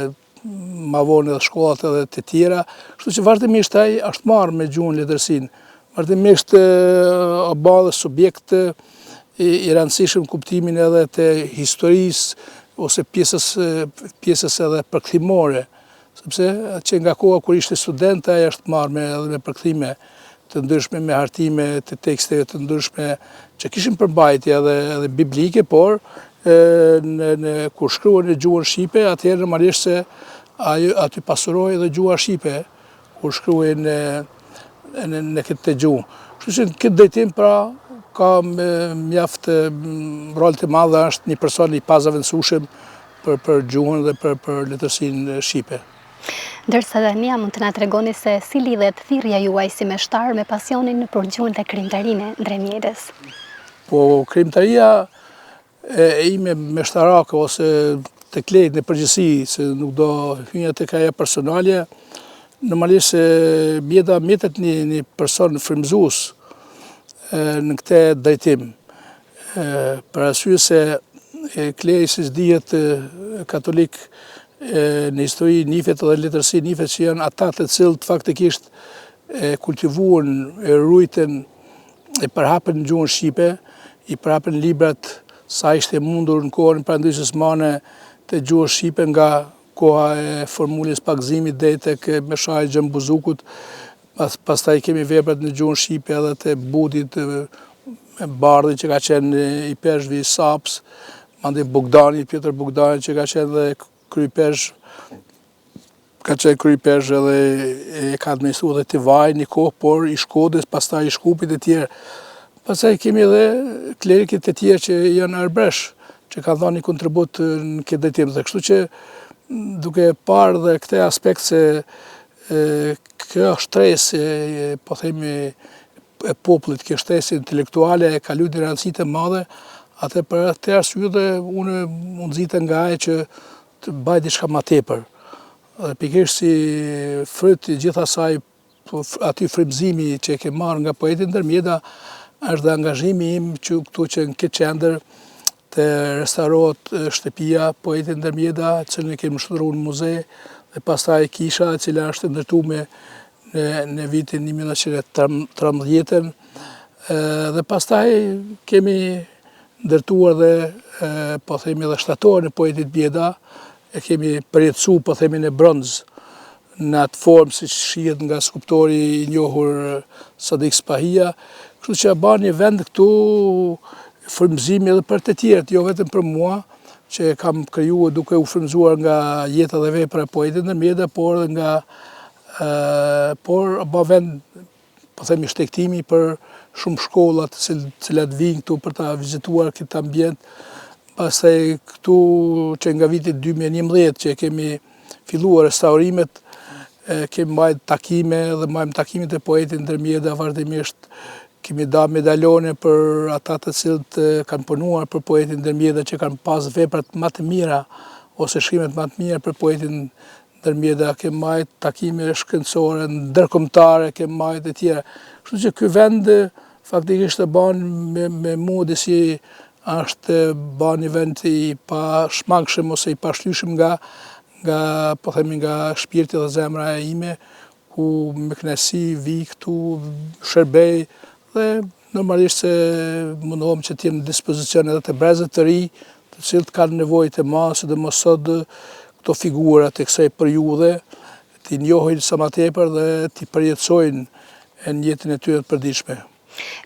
ma vonë edhe shkollat edhe të tjera, kështu që vazhdimisht ai është marrë me gjuhën letërsinë, vazhdimisht u ba dhe subjekt i, i rëndësishëm kuptimin edhe të historisë ose pjesës, pjesës edhe përkthimore, sepse që nga koha kur ishte student ai është marrë me edhe me përkthime të ndryshme, me hartime të teksteve të ndryshme që kishin përmbajtje edhe edhe biblike, por e, në, në kur shkruhen në gjuhën shqipe, atëherë normalisht se ajo aty pasurohej edhe gjuha shqipe kur shkruhej në në, në këtë gjuhë. Kështu që në këtë drejtim pra ka mjaft rol të madh dhe është një person i pazavendësueshëm për për gjuhën dhe për për letërsinë shqipe. Ndërsa tani a mund të na tregoni se si lidhet thirrja juaj si meshtar me pasionin për gjuhën dhe krijimtarinë e Ndre Mjedës? Po krijimtaria e ime meshtarake ose të Kleit në përgjithësi, se nuk do hyja tek ajo personalja, normalisht se Mjeda mbetet një, një person frymëzues në këtë drejtim. Për arsye se Klei, siç dihet, katolik në histori njifet dhe letërsi njifet që janë ata të cilët faktikisht e kultivuan, e rujtën, e përhapën gjuhën shqipe, i përhapën librat sa ishte e mundur në kohën e Perandorisë Osmane të gjuhës shqipe nga koha e formulës pagëzimit deri tek Meshari i Gjon Buzukut. Pas, pastaj kemi veprat në gjuhën shqipe edhe të Budit, me Bardhi që ka qenë ipeshkvi i Sapës, mandej Bogdani, Pjetër Bogdani që ka qenë dhe kryeipeshkv, ka qenë kryeipeshkv edhe e ka administru edhe Tivajn një kohë, por i Shkodrës, pastaj i Shkupit e tjerë. Pastaj kemi edhe klerikët e tjerë që janë arbresh, që kanë dhënë një kontribut në këtë drejtim. Dhe kështu që duke parë dhe këtë aspekt se kjo shtresë, po themi, e popullit, kjo shtresë intelektuale e ka luajtur një rëndësi të madhe, atë për atë arsye dhe unë u nxita nga ajo që të baj diçka ma tepër. Dhe pikërisht si fryt i gjithë asaj po, atij frymëzimi që e ke marrë nga poeti Ndër Mjeda, është dhe angazhimi im që këtu që në këtë qendër të restaurohet shtëpia poetit Ndër Mjeda, të cilën e kemi shndërru në muze, dhe pastaj kisha e cila është ndërtuar në, në vitin 1913, dhe pastaj kemi ndërtuar dhe po themi edhe shtatoren e poetit Mjeda, e kemi përjetësu po themi në bronz, në atë formë siç shihet nga skulptori i njohur Sadik Spahia, kështu që ba një vend këtu frymëzimi edhe për të tjerët, jo vetëm për mua, që e kam kriju duke u frymëzuar nga jeta dhe vepra e poetit Ndër Mjeda, por edhe nga por ba vend po themi shtegtimi për shumë shkolla të cilat vijnë këtu për ta vizituar këtë ambient. Pastaj këtu që nga viti 2011 që kemi filluar restaurimet, kemi mbajt takime dhe mbajmë takime te poeti Ndër Mjeda vazhdimisht, kemi da medalone për ata të cilët kanë punuar për poetin Ndër Mjeda që kanë pas veprat ma të mira ose shkrimet ma të mira për poetin Ndër Mjeda, kemi majt takime shkencore, ndërkombëtare, kemi majt e tjera. Kështu që ky vend faktikisht e ban me, me mua disi është ba një vend i pashmangshëm ose i pashlyshëm nga, nga, po themi nga shpirti dhe zemra e ime, ku me kënaqësi vij këtu, shërbej dhe normalisht se mundohem që të jem në dispozicion edhe të brezit të ri, të cilët kanë nevojë të madhe, sidomos sot këto figura të kësaj periudhe, t'i njohin sa ma tepër dhe t'i përjetësojnë në jetën e tyre të përditshme.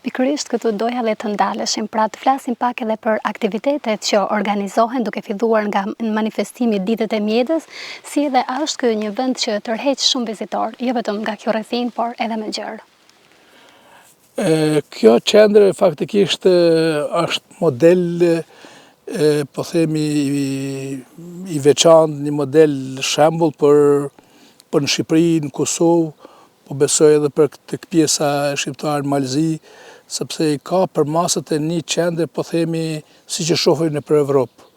Pikërisht këtu doja dhe të ndaleshim, pra të flasim pak edhe për aktivitetet që organizohen duke filluar nga manifestimi Ditët e Mjedës, si edhe a është ky një vend që tërheq shumë vizitorë, jo vetëm nga kjo rrethinë, por edhe më gjerë. Kjo qendër faktikisht është model po themi i veçantë, një model shembull për për në Shqipëri, në Kosovë, po besoj edhe për këtë pjesa e shqiptarë në Mal të Zi, sepse i ka përmasat e një qendre, po themi, siç e shohim nëpër Evropë.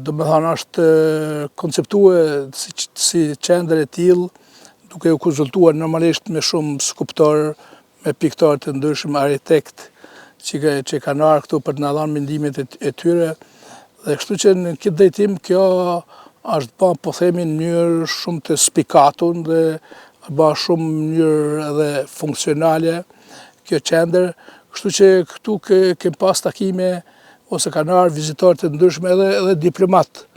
Domethënë është konceptue si, si qendër e tillë, duke u konsultuar normalisht me shumë skulptorë, me piktorë të ndryshëm, arkitektë që, që kanë ardhur këtu për të na dhënë mendimet e, e tyre. Dhe kështu që në këtë drejtim kjo është ba, po themi, në mënyrë shumë të spikatun dhe është ba shumë në mënyrë edhe funksionale kjo qendër. Kështu që këtu ke, kem pas takime ose kanë ardhur vizitorë të ndryshëm edhe edhe diplomatë.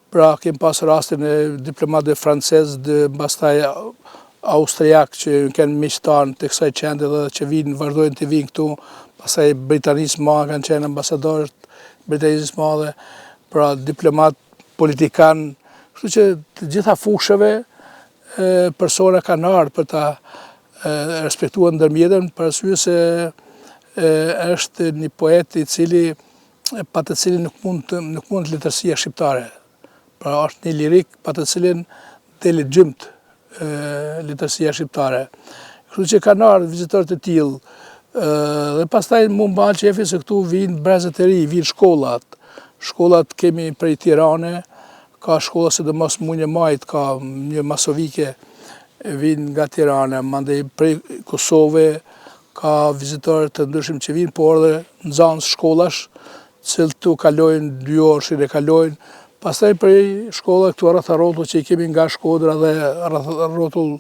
Pra kem pas rastin e diplomatëve francezë dhe pastaj austriak që kanë miq tanë të kësaj qendre dhe që vijnë, vazhdojnë të vijnë këtu, pastaj Britanisë Madhe kanë qenë ambasadorët Britanisë Madhe, pra diplomat, politikan, kështu që të gjitha fushave persona kanë ardhur për ta respektuar Ndër Mjedën, për arsye se është një poet i cili pa të cilin nuk mund të nuk mund letërsia shqiptare. Pra është një lirik pa të cilin del e gjymtë letërsia shqiptare. Kështu që kanë ardhur vizitorë të tillë dhe pastaj mu më bahet qefi se këtu vijnë brezat e ri, vijnë shkollat. Shkollat kemi prej Tirane, ka shkolla sidomos mujin e majit, ka një masovike vijnë nga Tirana, mandej prej Kosove, Ka vizitorë të ndryshëm që vijnë, por edhe nxënës shkollash, të cilët këtu kalojnë dy orëshin e kalojnë. Pastaj prej shkolla këtu rreth e rrotull që i kemi nga Shkodra dhe rreth e rrotull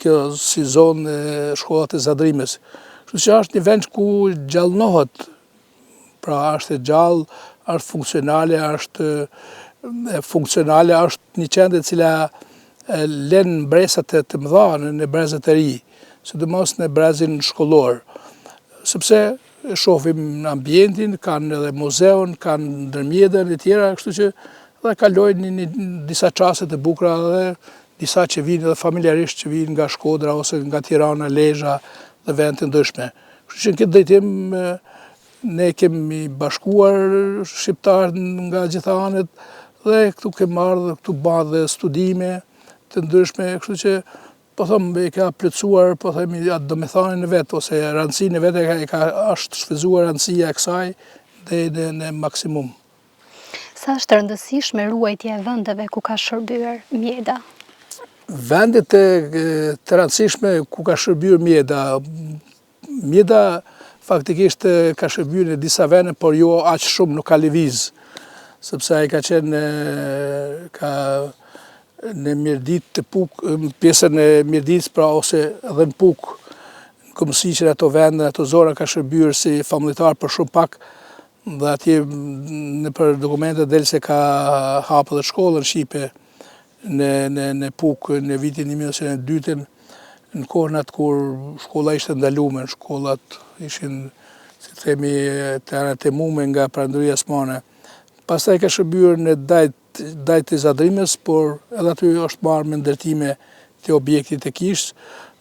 kjo si zonë e shkollat e Zadrimës. Kështu që është një vend ku gjallnohet Pra është e gjallë, është funksionale, është funksionale, është një qendër e cila len mbresa të, të mëdha në, në brezat e ri, sidomos në brezin shkollor. Sepse e shohim ambientin, kanë edhe muzeun, kanë Ndër Mjedën e tjera, kështu që dhe kalojnë një, një, disa çaste të bukura dhe disa që vijnë edhe familjarisht që vijnë nga Shkodra ose nga Tirana, Lezha dhe vende të ndryshme. Kështu që në këtë drejtim ne kemi bashkuar shqiptarët nga gjitha anët dhe këtu kemi ardhë, këtu bëhen dhe studime të ndryshme, kështu që po them e ka plotësuar, po themi atë domethënien e vet ose rëndësinë e vet e ka, e ka është shfrytëzuar rëndësia e kësaj deri në, në maksimum. Sa është e rëndësishme ruajtja e vendeve ku ka shërbyer Mjeda? Vendet të, të rëndësishme ku ka shërbyer Mjeda, Mjeda faktikisht ka shërbyer në disa vende, por jo aq shumë nuk ka lëviz, sepse ai ka qenë ka në Mirditë të Pukë, në pjesën e Mirditës, pra ose edhe në Pukë, në Komësi që në ato vende, në ato zona ka shërbyer si famulltar për shumë pak, dhe atje nëpër dokumente del se ka hapë dhe shkollën shqipe në, në, në Pukë në vitin 1902, në kohën atë kur shkolla ishte ndalume, shkollat ishin, si themi, të anatemume nga Perandoria Osmane. Pastaj ka shërbyer në Dajt Dajt të Zadrimës, por edhe aty është marrë me ndërtime të objektit të kishës,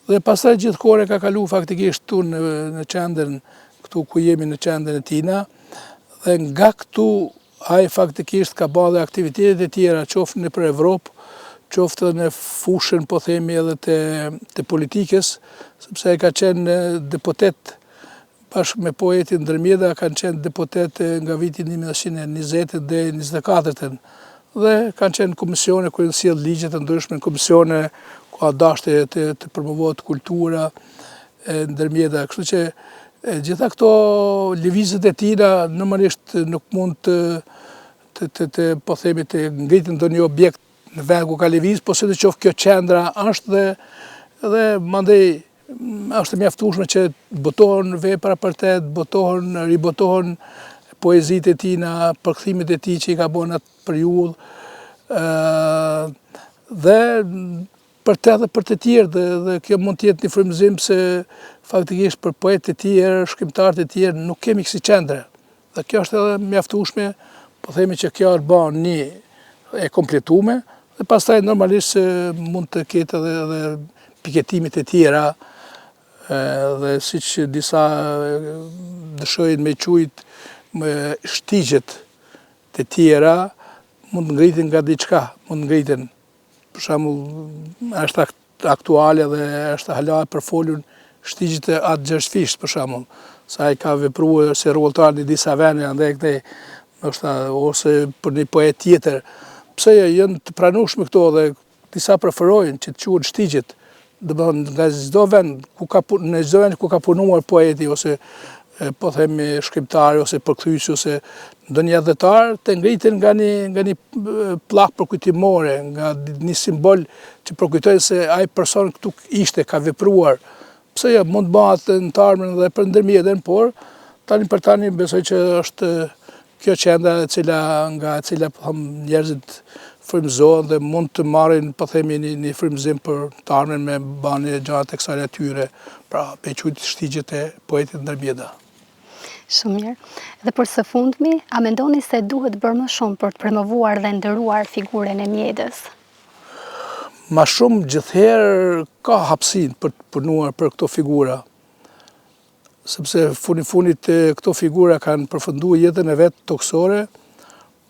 dhe pastaj gjithë kohën e ka kalu faktikisht këtu në, në qendrën, këtu ku jemi në qendrën e tina, dhe nga këtu ai faktikisht ka ba dhe aktivitetet e tjera, qoftë nëpër Evropë, qoftë edhe në fushën, po themi edhe të, të politikës, sepse ai ka qenë deputet Bashkë me poetin Ndër Mjeda kanë qenë deputetë nga viti 1920 deri në 24-ën dhe kanë qenë në komisione ku janë sjellë ligje të ndryshme në komisione ku ka dashtë të, të promovohet kultura e Ndër Mjeda. Kështu që gjitha këto lëvizjet e tina normalisht nuk mund të të të, të po themi të ngritin ndonjë objekt në vend ku ka lëviz, po sido qoftë kjo qendra është dhe dhe mandej Është e mjaftueshme që të botohen vepra për të, të botohen, ribotohen poezitë e tina, përkthimet e tij që i ka bo në atë periudhë, dhe për të dhe për të tjerë, dhe, dhe kjo mund të jetë një frymëzim se faktikisht për poetë të tjerë, shkrimtarë të tjerë, nuk kemi kësi qendre. Dhe kjo është edhe mjaftueshme, po themi që kjo është ba një e kompletume, dhe pastaj normalisht se mund të ketë edhe, edhe piketime të tjera, dhe siç disa dëshirojnë me qujt me shtigjet të tjera, mund të ngritin nga diçka, mund të ngritin. Për shembull, është aktuale dhe është hala e përfolun shtigjet e At Gjergj Fishtës, për shembull, se ai ka vepruar si rregulltar në disa vende andej këtej, ndoshta ose për një poet tjetër. Pse jo, janë të pranueshme këto dhe disa preferojnë që të quhen shtigjet, domethënë nga çdo vend ku ka në çdo vend ku ka punuar poeti ose po themi shkrimtari ose përkthyesi ose ndonjë atdhetar të ngriten nga një nga një pllakë përkujtimore, nga një simbol që përkujtojnë se ai person këtu ishte, ka vepruar. Pse jo, mund të bëhet në të ardhmen dhe për Ndër Mjedën, por tani për tani besoj që është kjo qendra e cila nga e cila po them njerëzit frymëzohen dhe mund të marrin po themi një, një frymëzim për të ardhmen me ba një gjëra të kësaj natyre, pra me qujt shtigjet e poetit Ndër Mjeda. Shumë mirë. Dhe për së fundmi, a mendoni se duhet bërë më shumë për të promovuar dhe nderuar figurën e Mjedës? Ma shumë gjithherë ka hapësinë për të punuar për këto figura. Sepse funi funit këto figura kanë përfundu jetën e vet tokësore,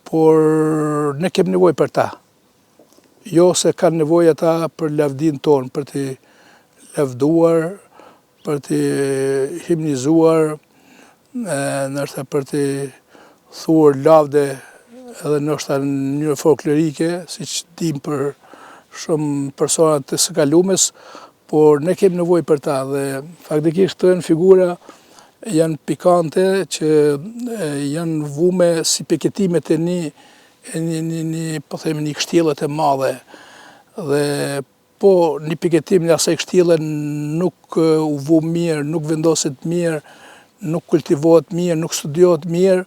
por ne kemi nevojë për ta. Jo se kanë nevojë ata për lavdinë tonë, për t'i lavduar, për t'i himnizuar, ndoshta për t'i thurë lavde edhe ndoshta në mënyrë folklorike, siç dim për shumë persona të së kalumes, por ne kemi nevojë për ta dhe faktikisht këto janë figura janë pikante që janë vume si piketimet e një e një një një po themi një kështjelle të madhe dhe po një piketim i asaj kështjelle nuk u vu mirë, nuk vendoset mirë, nuk kultivohet mirë, nuk studiohet mirë,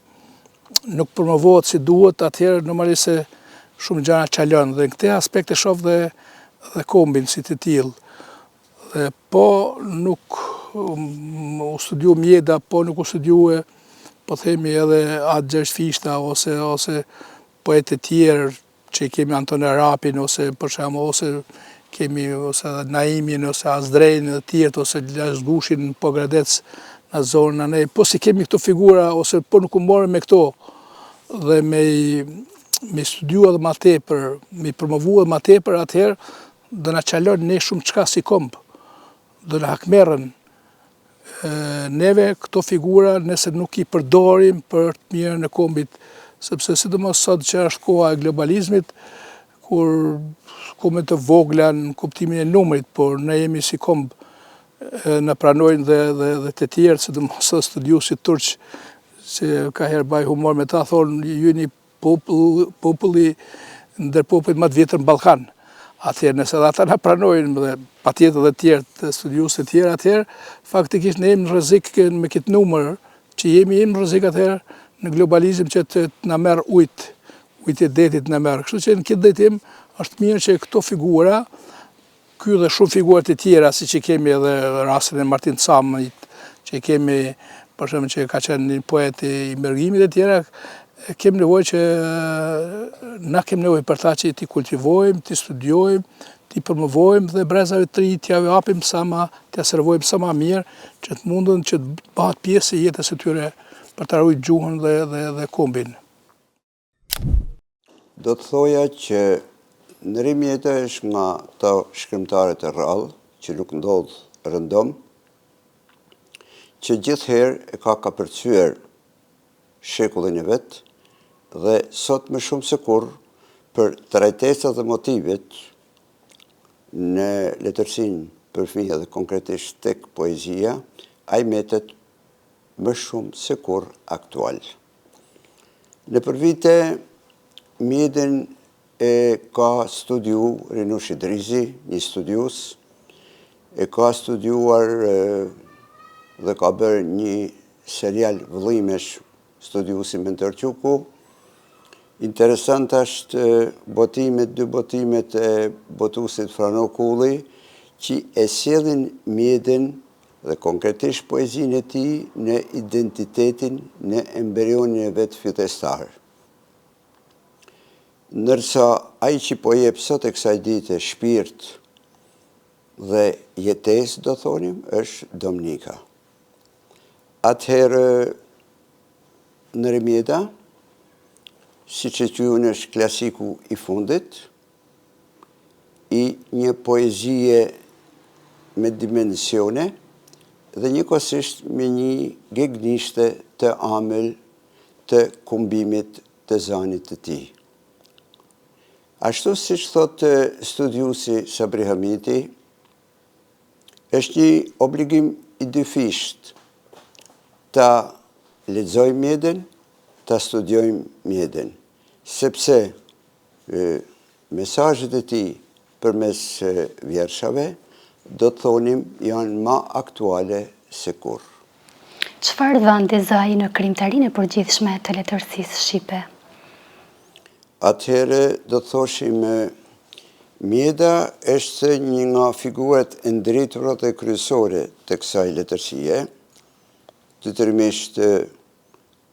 nuk promovohet si duhet, atëherë normalisht se shumë gjëra çalon dhe në këtë aspekt e shoh dhe. dhe kombin si të tillë. Dhe po nuk u studiu Mjeda, po nuk u studiue, po themi edhe At Gjergj Fishta ose ose poetë të tjerë që i kemi Anton Arapin ose për shembull ose kemi ose edhe Naimin ose Asdrenin dhe tjerët ose Lasgushin në Pogradec në zonën anej, po s'i kemi këto figura ose po nuk u morëm me këto dhe me i me studiu edhe ma tepër, me i promovu edhe ma tepër, atëherë do na çalon ne shumë çka si komb, do na hakmerren neve këto figura nëse nuk i përdorim për të mirën e kombit, sepse sidomos sot që është koha e globalizmit, kur kombe të vogla në kuptimin e numrit, por ne jemi si komb na pranojnë dhe, dhe, dhe të tjerë, sidomos studiuesit turq, që ka herë baj humor me ta, thonë, ju jeni Popull, populli ndër popujt më të vjetër në Ballkan. Atëherë, nëse edhe ata na pranojnë dhe patjetër dhe tjerët, studiues të tjerë, atëherë, faktikisht ne jemi në rrezik me këtë numër që jemi, jemi në rrezik atëherë në globalizim që të na merr ujt, ujt e detit na merr. Kështu që në këtë drejtim është mirë që këto figura Ky dhe shumë figura të tjera, siç i kemi edhe rastin e Martin Camajt, që i kemi, për shembull, që ka qenë një poet i mërgimit e tjera, kemi nevojë që na kemi nevojë për ta që t'i kultivojmë, t'i studiojmë, t'i promovojmë dhe brezave të ri t'ia japim sa ma, t'ia servojmë sa ma mirë, që të mundën që të bëhet pjesë e jetës së tyre për ta ruajtur gjuhën dhe, dhe, dhe kombin. Do të thoja që Ndre Mjeda është nga ata shkrimtarët e rrallë, që nuk ndodh rëndom, që gjithherë e ka kapërcyer shekullin e vet dhe sot më shumë se kurrë për trajtesat dhe motivet në letërsinë për fëmijë dhe konkretisht tek poezia, ai mbetet më shumë se kurrë aktual. Nëpër vite, Mjedën e ka studiu Rinush Idrizi, një studius, e ka studiuar dhe ka bërë një serial vëllimesh studiusi Mentor Quku. Interesant është botimet, dy botimet e botusit Frano Kulli, që e sjellin Mjedën dhe konkretisht poezinë e tij në identitetin, në embrionin e vet fillestar. Ndërsa ai që po jep sot e kësaj dite shpirt dhe jetesë, do thonim, është Dom Nika. Atëherë, Ndre Mjeda, siç e quajnë është klasiku i fundit, i një poezie me dimensione dhe njëkohësisht me një gegnishte të amël të kumbimit të zanit të tij. Ashtu siç thotë studiuesi Sabri Hamiti, është një obligim i dyfishtë ta lexojmë Mjedën, ta studiojmë Mjedën, sepse Mesazhet e tij përmes vjershave, do të thonim, janë ma aktuale se kurrë. Çfarë vendi zë ai në krijimtarinë e përgjithshme të letërsisë shqipe? Atëherë do të thoshim Mjeda është një nga figurat e ndritura dhe kryesore të kësaj letërsie, detyrimisht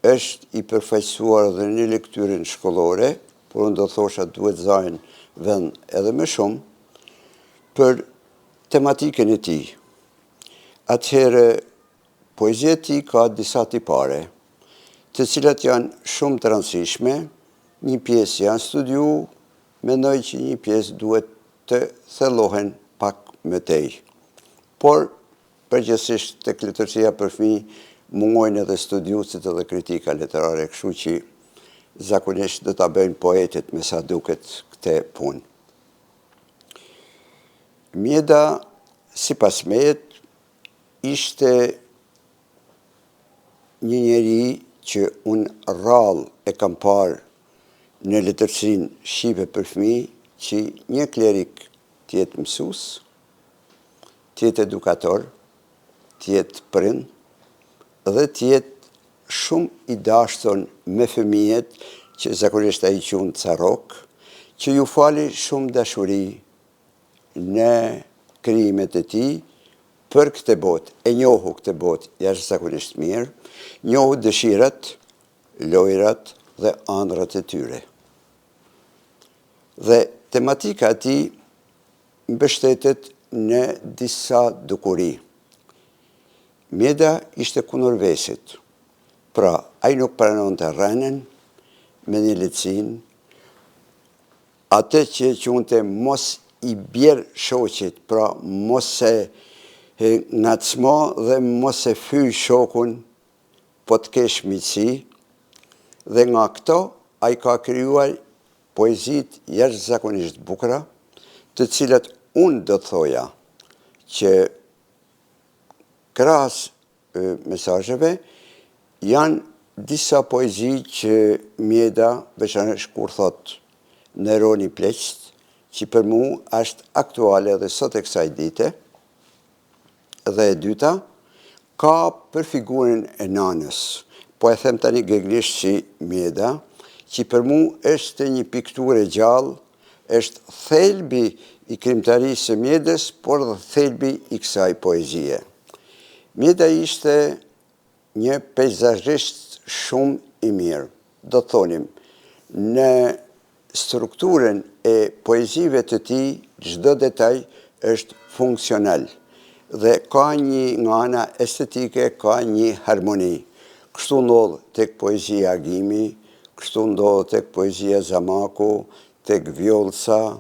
Është i përfaqësuar edhe në lektyrën shkollore, por unë do thosha duhet zajnë vend edhe më shumë, për tematikën e tij. Atëherë, poezia e tij ka disa tipare, të cilat janë shumë të rëndësishme, një pjesë janë studiu, mendoj që një pjesë duhet të thellohen pak më tej. Por, Përgjithësisht tek letërsia për fëmijë mungojnë edhe studiuesit edhe kritika letrare, kështu që zakonisht do ta bëjnë poetët me sa duket këtë punë. Mjeda, sipas meje, ishte një njeri që unë rrallë e kam parë në letërsinë shqipe për fëmijë që një klerik të jetë mësues, të jetë edukator, të jetë prind dhe të jetë shumë i dashtun me fëmijët që zakonisht ai i quan carrok, që ju fali shumë dashuri në krijimet e tij për këtë botë, e njohu këtë botë jashtëzakonisht mirë, njohu dëshirat, lojrat dhe andrrat e tyre. Dhe tematika e tij mbështetet në disa dukuri. Mjeda ishte kundër vesit, pra ai nuk pranonte rrenën, mendjelehtësinë, Atë që e quante mos i bjer shoqit, pra mos e ngacmo dhe mos e fyj shokun po të kesh miqësi, dhe nga këto ai ka krijuar poezitë jashtëzakonisht të bukura, të cilat unë do të thoja që krahas mesazheve, janë disa poezi që Mjeda, veçanërisht kur thotë Nderoni pleqtë, që për mu është aktuale edhe sot e kësaj dite, dhe e dyta, ka për figurën e nanës, po e them tani gegnisht si Mjeda, që për mu është një pikturë e gjallë, është thelbi i krijimtarisë së Mjedës, por dhe thelbi i kësaj poezie. Mjeda ishte një peizazhist shumë i mirë. Do të thonim, në strukturën e poezive të tij, çdo detaj është funksional dhe ka një nga ana estetike ka një harmoni. Kështu ndodh tek poezia Agimi, kështu ndodh tek poezia Zamaku, tek Vjollca,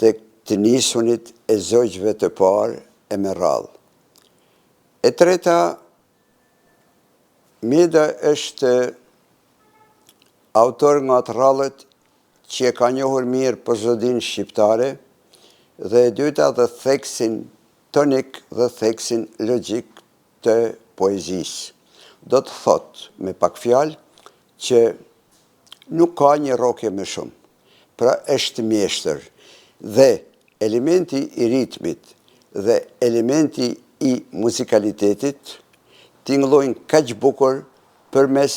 tek Të nisunit e zogjve të parë e me radhë. E treta, Mjeda është autor nga të rrallët që e ka njohur mirë prozodinë shqiptare dhe e dyta dhe theksin tonik dhe theksin logjik të poezisë. Do të thotë, me pak fjalë, që nuk ka një rrokje më shumë. Pra është mjeshtër. Dhe elementi i ritmit dhe elementi i muzikalitetit tingëllojnë kaq bukur përmes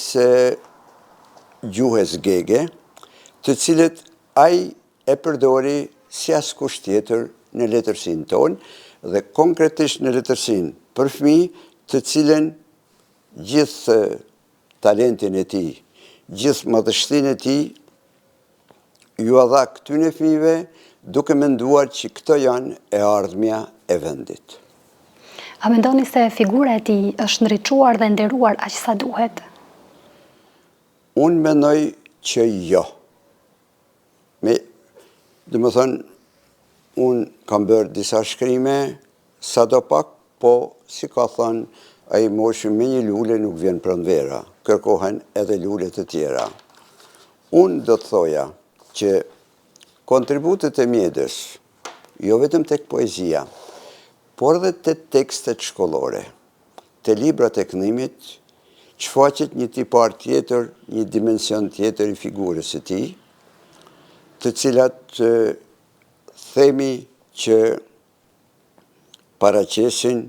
gjuhës gege, të cilët ai e përdori si askush tjetër në letërsinë tonë dhe konkretisht në letërsinë për fëmijë, të cilën gjithë talentin e tij, gjithë madhështinë e tij, jua dha këtyne fëmijëve duke menduar që këto janë e ardhmja e vendit. A mendoni se figura e tij është ndriçuar dhe nderuar aq sa duhet? Unë mendoj që jo. Me, domethënë, unë kam bërë disa shkrime, sado pak, po, si ka thënë, ai moshi me një lule nuk vjen pranvera, kërkohen edhe lule të tjera. Unë do të thoja që kontributet e Mjedës, jo vetëm tek poezia, por dhe te tekstet shkollore, Te librat e këndimit, shfaqet një tipar tjetër, një dimension tjetër i figurës së tij, të cilat themi që paraqesin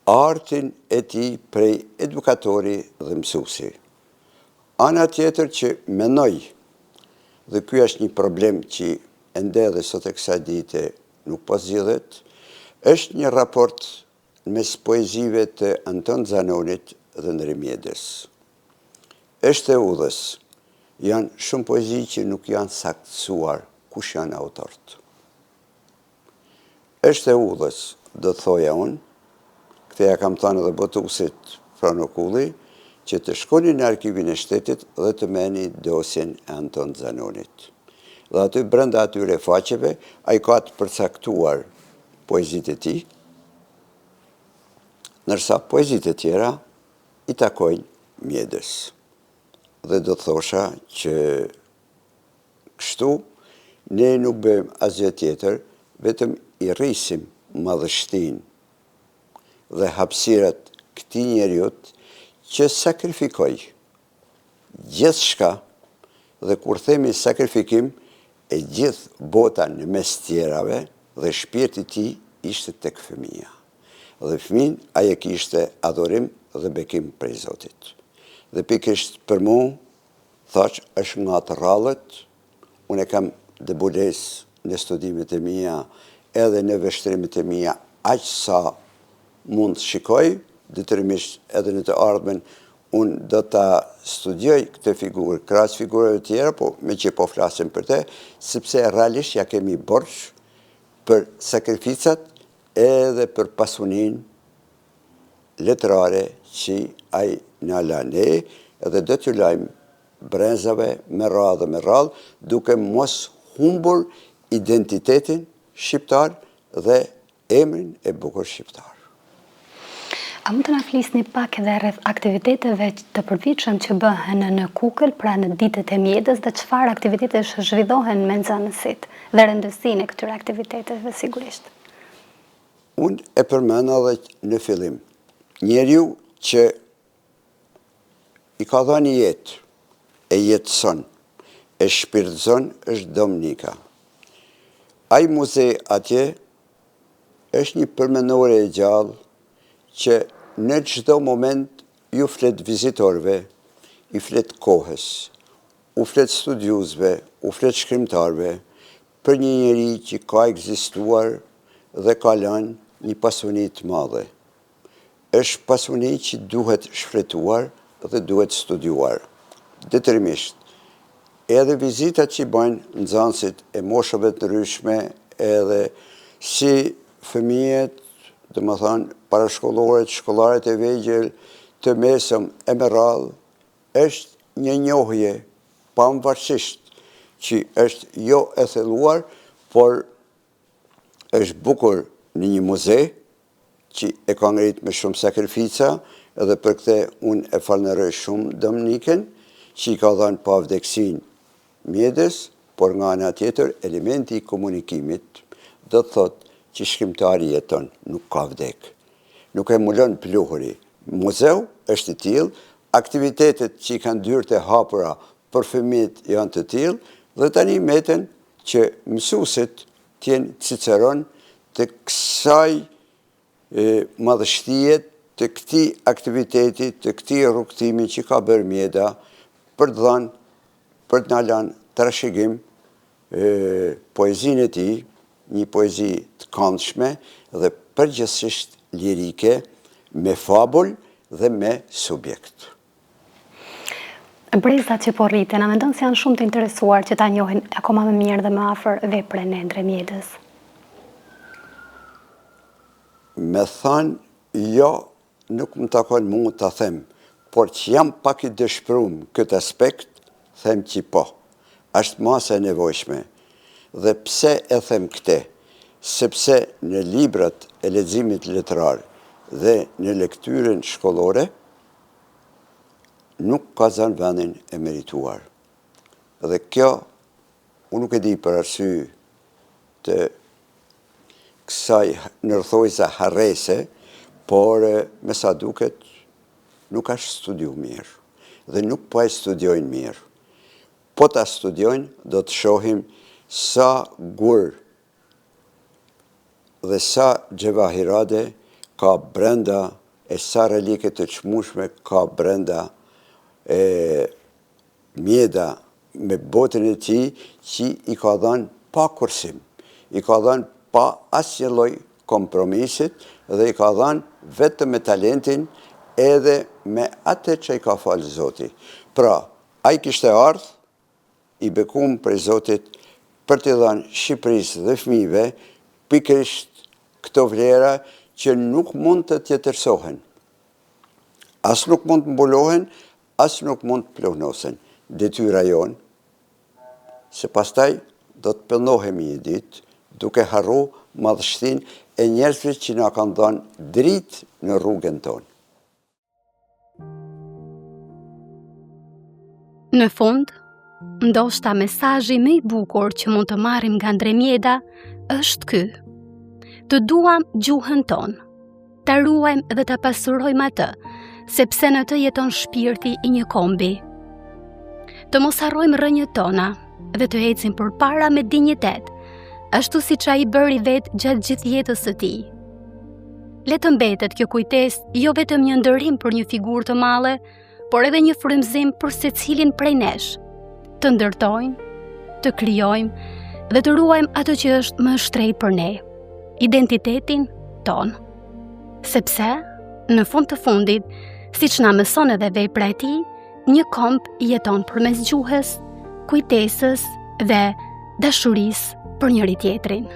artin e tij prej edukatori dhe mësuesi. Ana tjetër që mendoj, dhe ky është një problem që ende dhe sot e kësaj dite nuk po zgjidhet, është një raport mes poezive të Anton Zanonit dhe Ndre Mjedës. Është e udhës, janë shumë poezi që nuk janë saktësuar kush janë autorët. Është e udhës, do të thoja unë, këtë ia kam thënë edhe botuesit Frano Kulli, që të shkoni në arkivin e shtetit dhe të merrni dosjen e Anton Zanonit. Dhe aty brenda atyre faqeve, ai ka të përcaktuar poezitë e tij, ndërsa poezitë e tjera i takojnë Mjedës. Dhe do të thosha që Kështu, ne nuk bëjmë asgjë tjetër, vetëm i rrisim madhështinë dhe hapësirat këtij njeriut që sakrifikoi gjithçka dhe kur themi sakrifikim e gjithë bota në mes tjerave dhe shpirti i tij ishte tek fëmija. Dhe fëmijën ai e kishte adhurim dhe bekim prej Zotit. Dhe pikërisht për mu Thashë, është nga të rrallët, unë e kam debulesë. në studimet e mia edhe në vështrimet e mia aq sa mund të shikoj, detyrimisht edhe në të ardhmen unë do ta studioj këtë figurë, krahas figurave të tjera, po meqë po flasim për te, sepse realisht ja kemi borxh për sakrificat edhe për pasuninë letrare që ai na la ne edhe do t'ju lajmë brezave me radhë me radhë, duke mos humbur identitetin shqiptar dhe emrin e bukur shqiptar. A mund të na flisni pak edhe rreth aktiviteteve të përvitshëm që bëhen në Kukël, pra në ditët e Mjedës dhe çfarë aktivitetesh zhvillohen me nxënësit dhe rëndësinë e këtyre aktiviteteve sigurisht? Unë e përmenda edhe në fillim. Njeriu që i ka dhënë jetë, e jetëson, e shpirtëzon është Dom Nika. Ai muze atje është një përmenore e gjallë që në çdo moment ju flet vizitorëve, i flet kohës, u flet studiuesve, u flet shkrimtarëve, për një njeri që ka ekzistuar dhe ka lënë një pasuni të madhe. Është pasuni që duhet shfletuar dhe duhet studiuar. Detyrimisht, edhe vizitat që i bëjnë nxënësit e moshave të ndryshme edhe si fëmijët, domethënë parashkollorët, shkollarët e vegjël, të mesëm e me radhë, është një njohje pavarësisht që është jo e thelluar, por është bukur në një muze që e ka ngrit me shumë sakrifica edhe për këtë unë e falënderoj shumë Dom Nikën që i ka dhënë pavdekësinë Mjedës, por nga ana tjetër elementi i komunikimit do të thotë që shkrimtari jeton, nuk ka vdek. Nuk e mbulon pluhuri. Muzeu është i tillë, aktivitetet që i kanë dyert e hapura për fëmijët janë të tillë dhe tani meten që mësuesit të jenë ciceron të kësaj madhështie të këtij aktiviteti, të këtij rrugëtimi që ka bërë Mjeda për të dhënë, për të na lënë trashëgim poezinë e tij, një poezi të këndshme dhe përgjithësisht lirike, me fabul dhe me subjekt. Brezat që po rriten, a mendon se janë shumë të interesuar që ta njohin akoma më mirë dhe më afër veprën e Ndre Mjedës? Me thanë, jo, nuk më takon mu ta them, por që jam pak i dëshprum këtë aspekt, them që po. Është masa e nevojshme. Dhe pse e them këte? Sepse në librat e leximit letrar dhe në lektyrën shkollore, nuk ka zënë vendin e merituar. Dhe kjo, unë nuk e di për arsye të kësaj në thonjëza harrese, por me sa duket nuk është studiu mirë dhe nuk po e studiojnë mirë. Po ta studiojnë, do të shohim sa gur dhe sa xhevahirate ka brenda e sa relike të çmueshme ka brenda e Mjeda me botën e tij që i ka dhënë pa kursim, i ka dhënë pa asnjë lloj kompromisit dhe i ka dhënë vetëm me talentin edhe me atë që i ka falë Zoti. Pra, ai kishte ardhë i bekum prej Zotit për t'i dhënë Shqipërisë dhe fëmijëve pikërisht këto vlera që nuk mund të tjetërsohen. As nuk mund të mbulohen, as nuk mund të pluhnosen. Detyra jonë, se pastaj do të pendohemi një ditë, duke harru madhështinë e njerëzve që na kanë dhënë dritë në rrugën tonë. Në fund, ndoshta mesazhi më i bukur që mund të marrim nga Ndre Mjeda është ky. Të duam gjuhën tonë, ta ruajmë dhe ta pasurojmë atë, sepse në të jeton shpirti i një kombi. Të mos harrojmë rrënjët tona dhe të ecim përpara me dinjitet, ashtu siç ai bëri vetë gjatë gjithë jetës së tij. Le të mbetet kjo kujtesë jo vetëm një nderim për një figurë të madhe, por edhe një frymëzim për secilin prej nesh. Të ndërtojmë, të krijojmë dhe të ruajmë atë që është më e shtrenjtë për ne, identitetin tonë. Sepse, në fund të fundit, siç na mëson edhe vepra e tij, një komb jeton përmes gjuhës, kujtesës dhe dashurisë për njëri-tjetrin.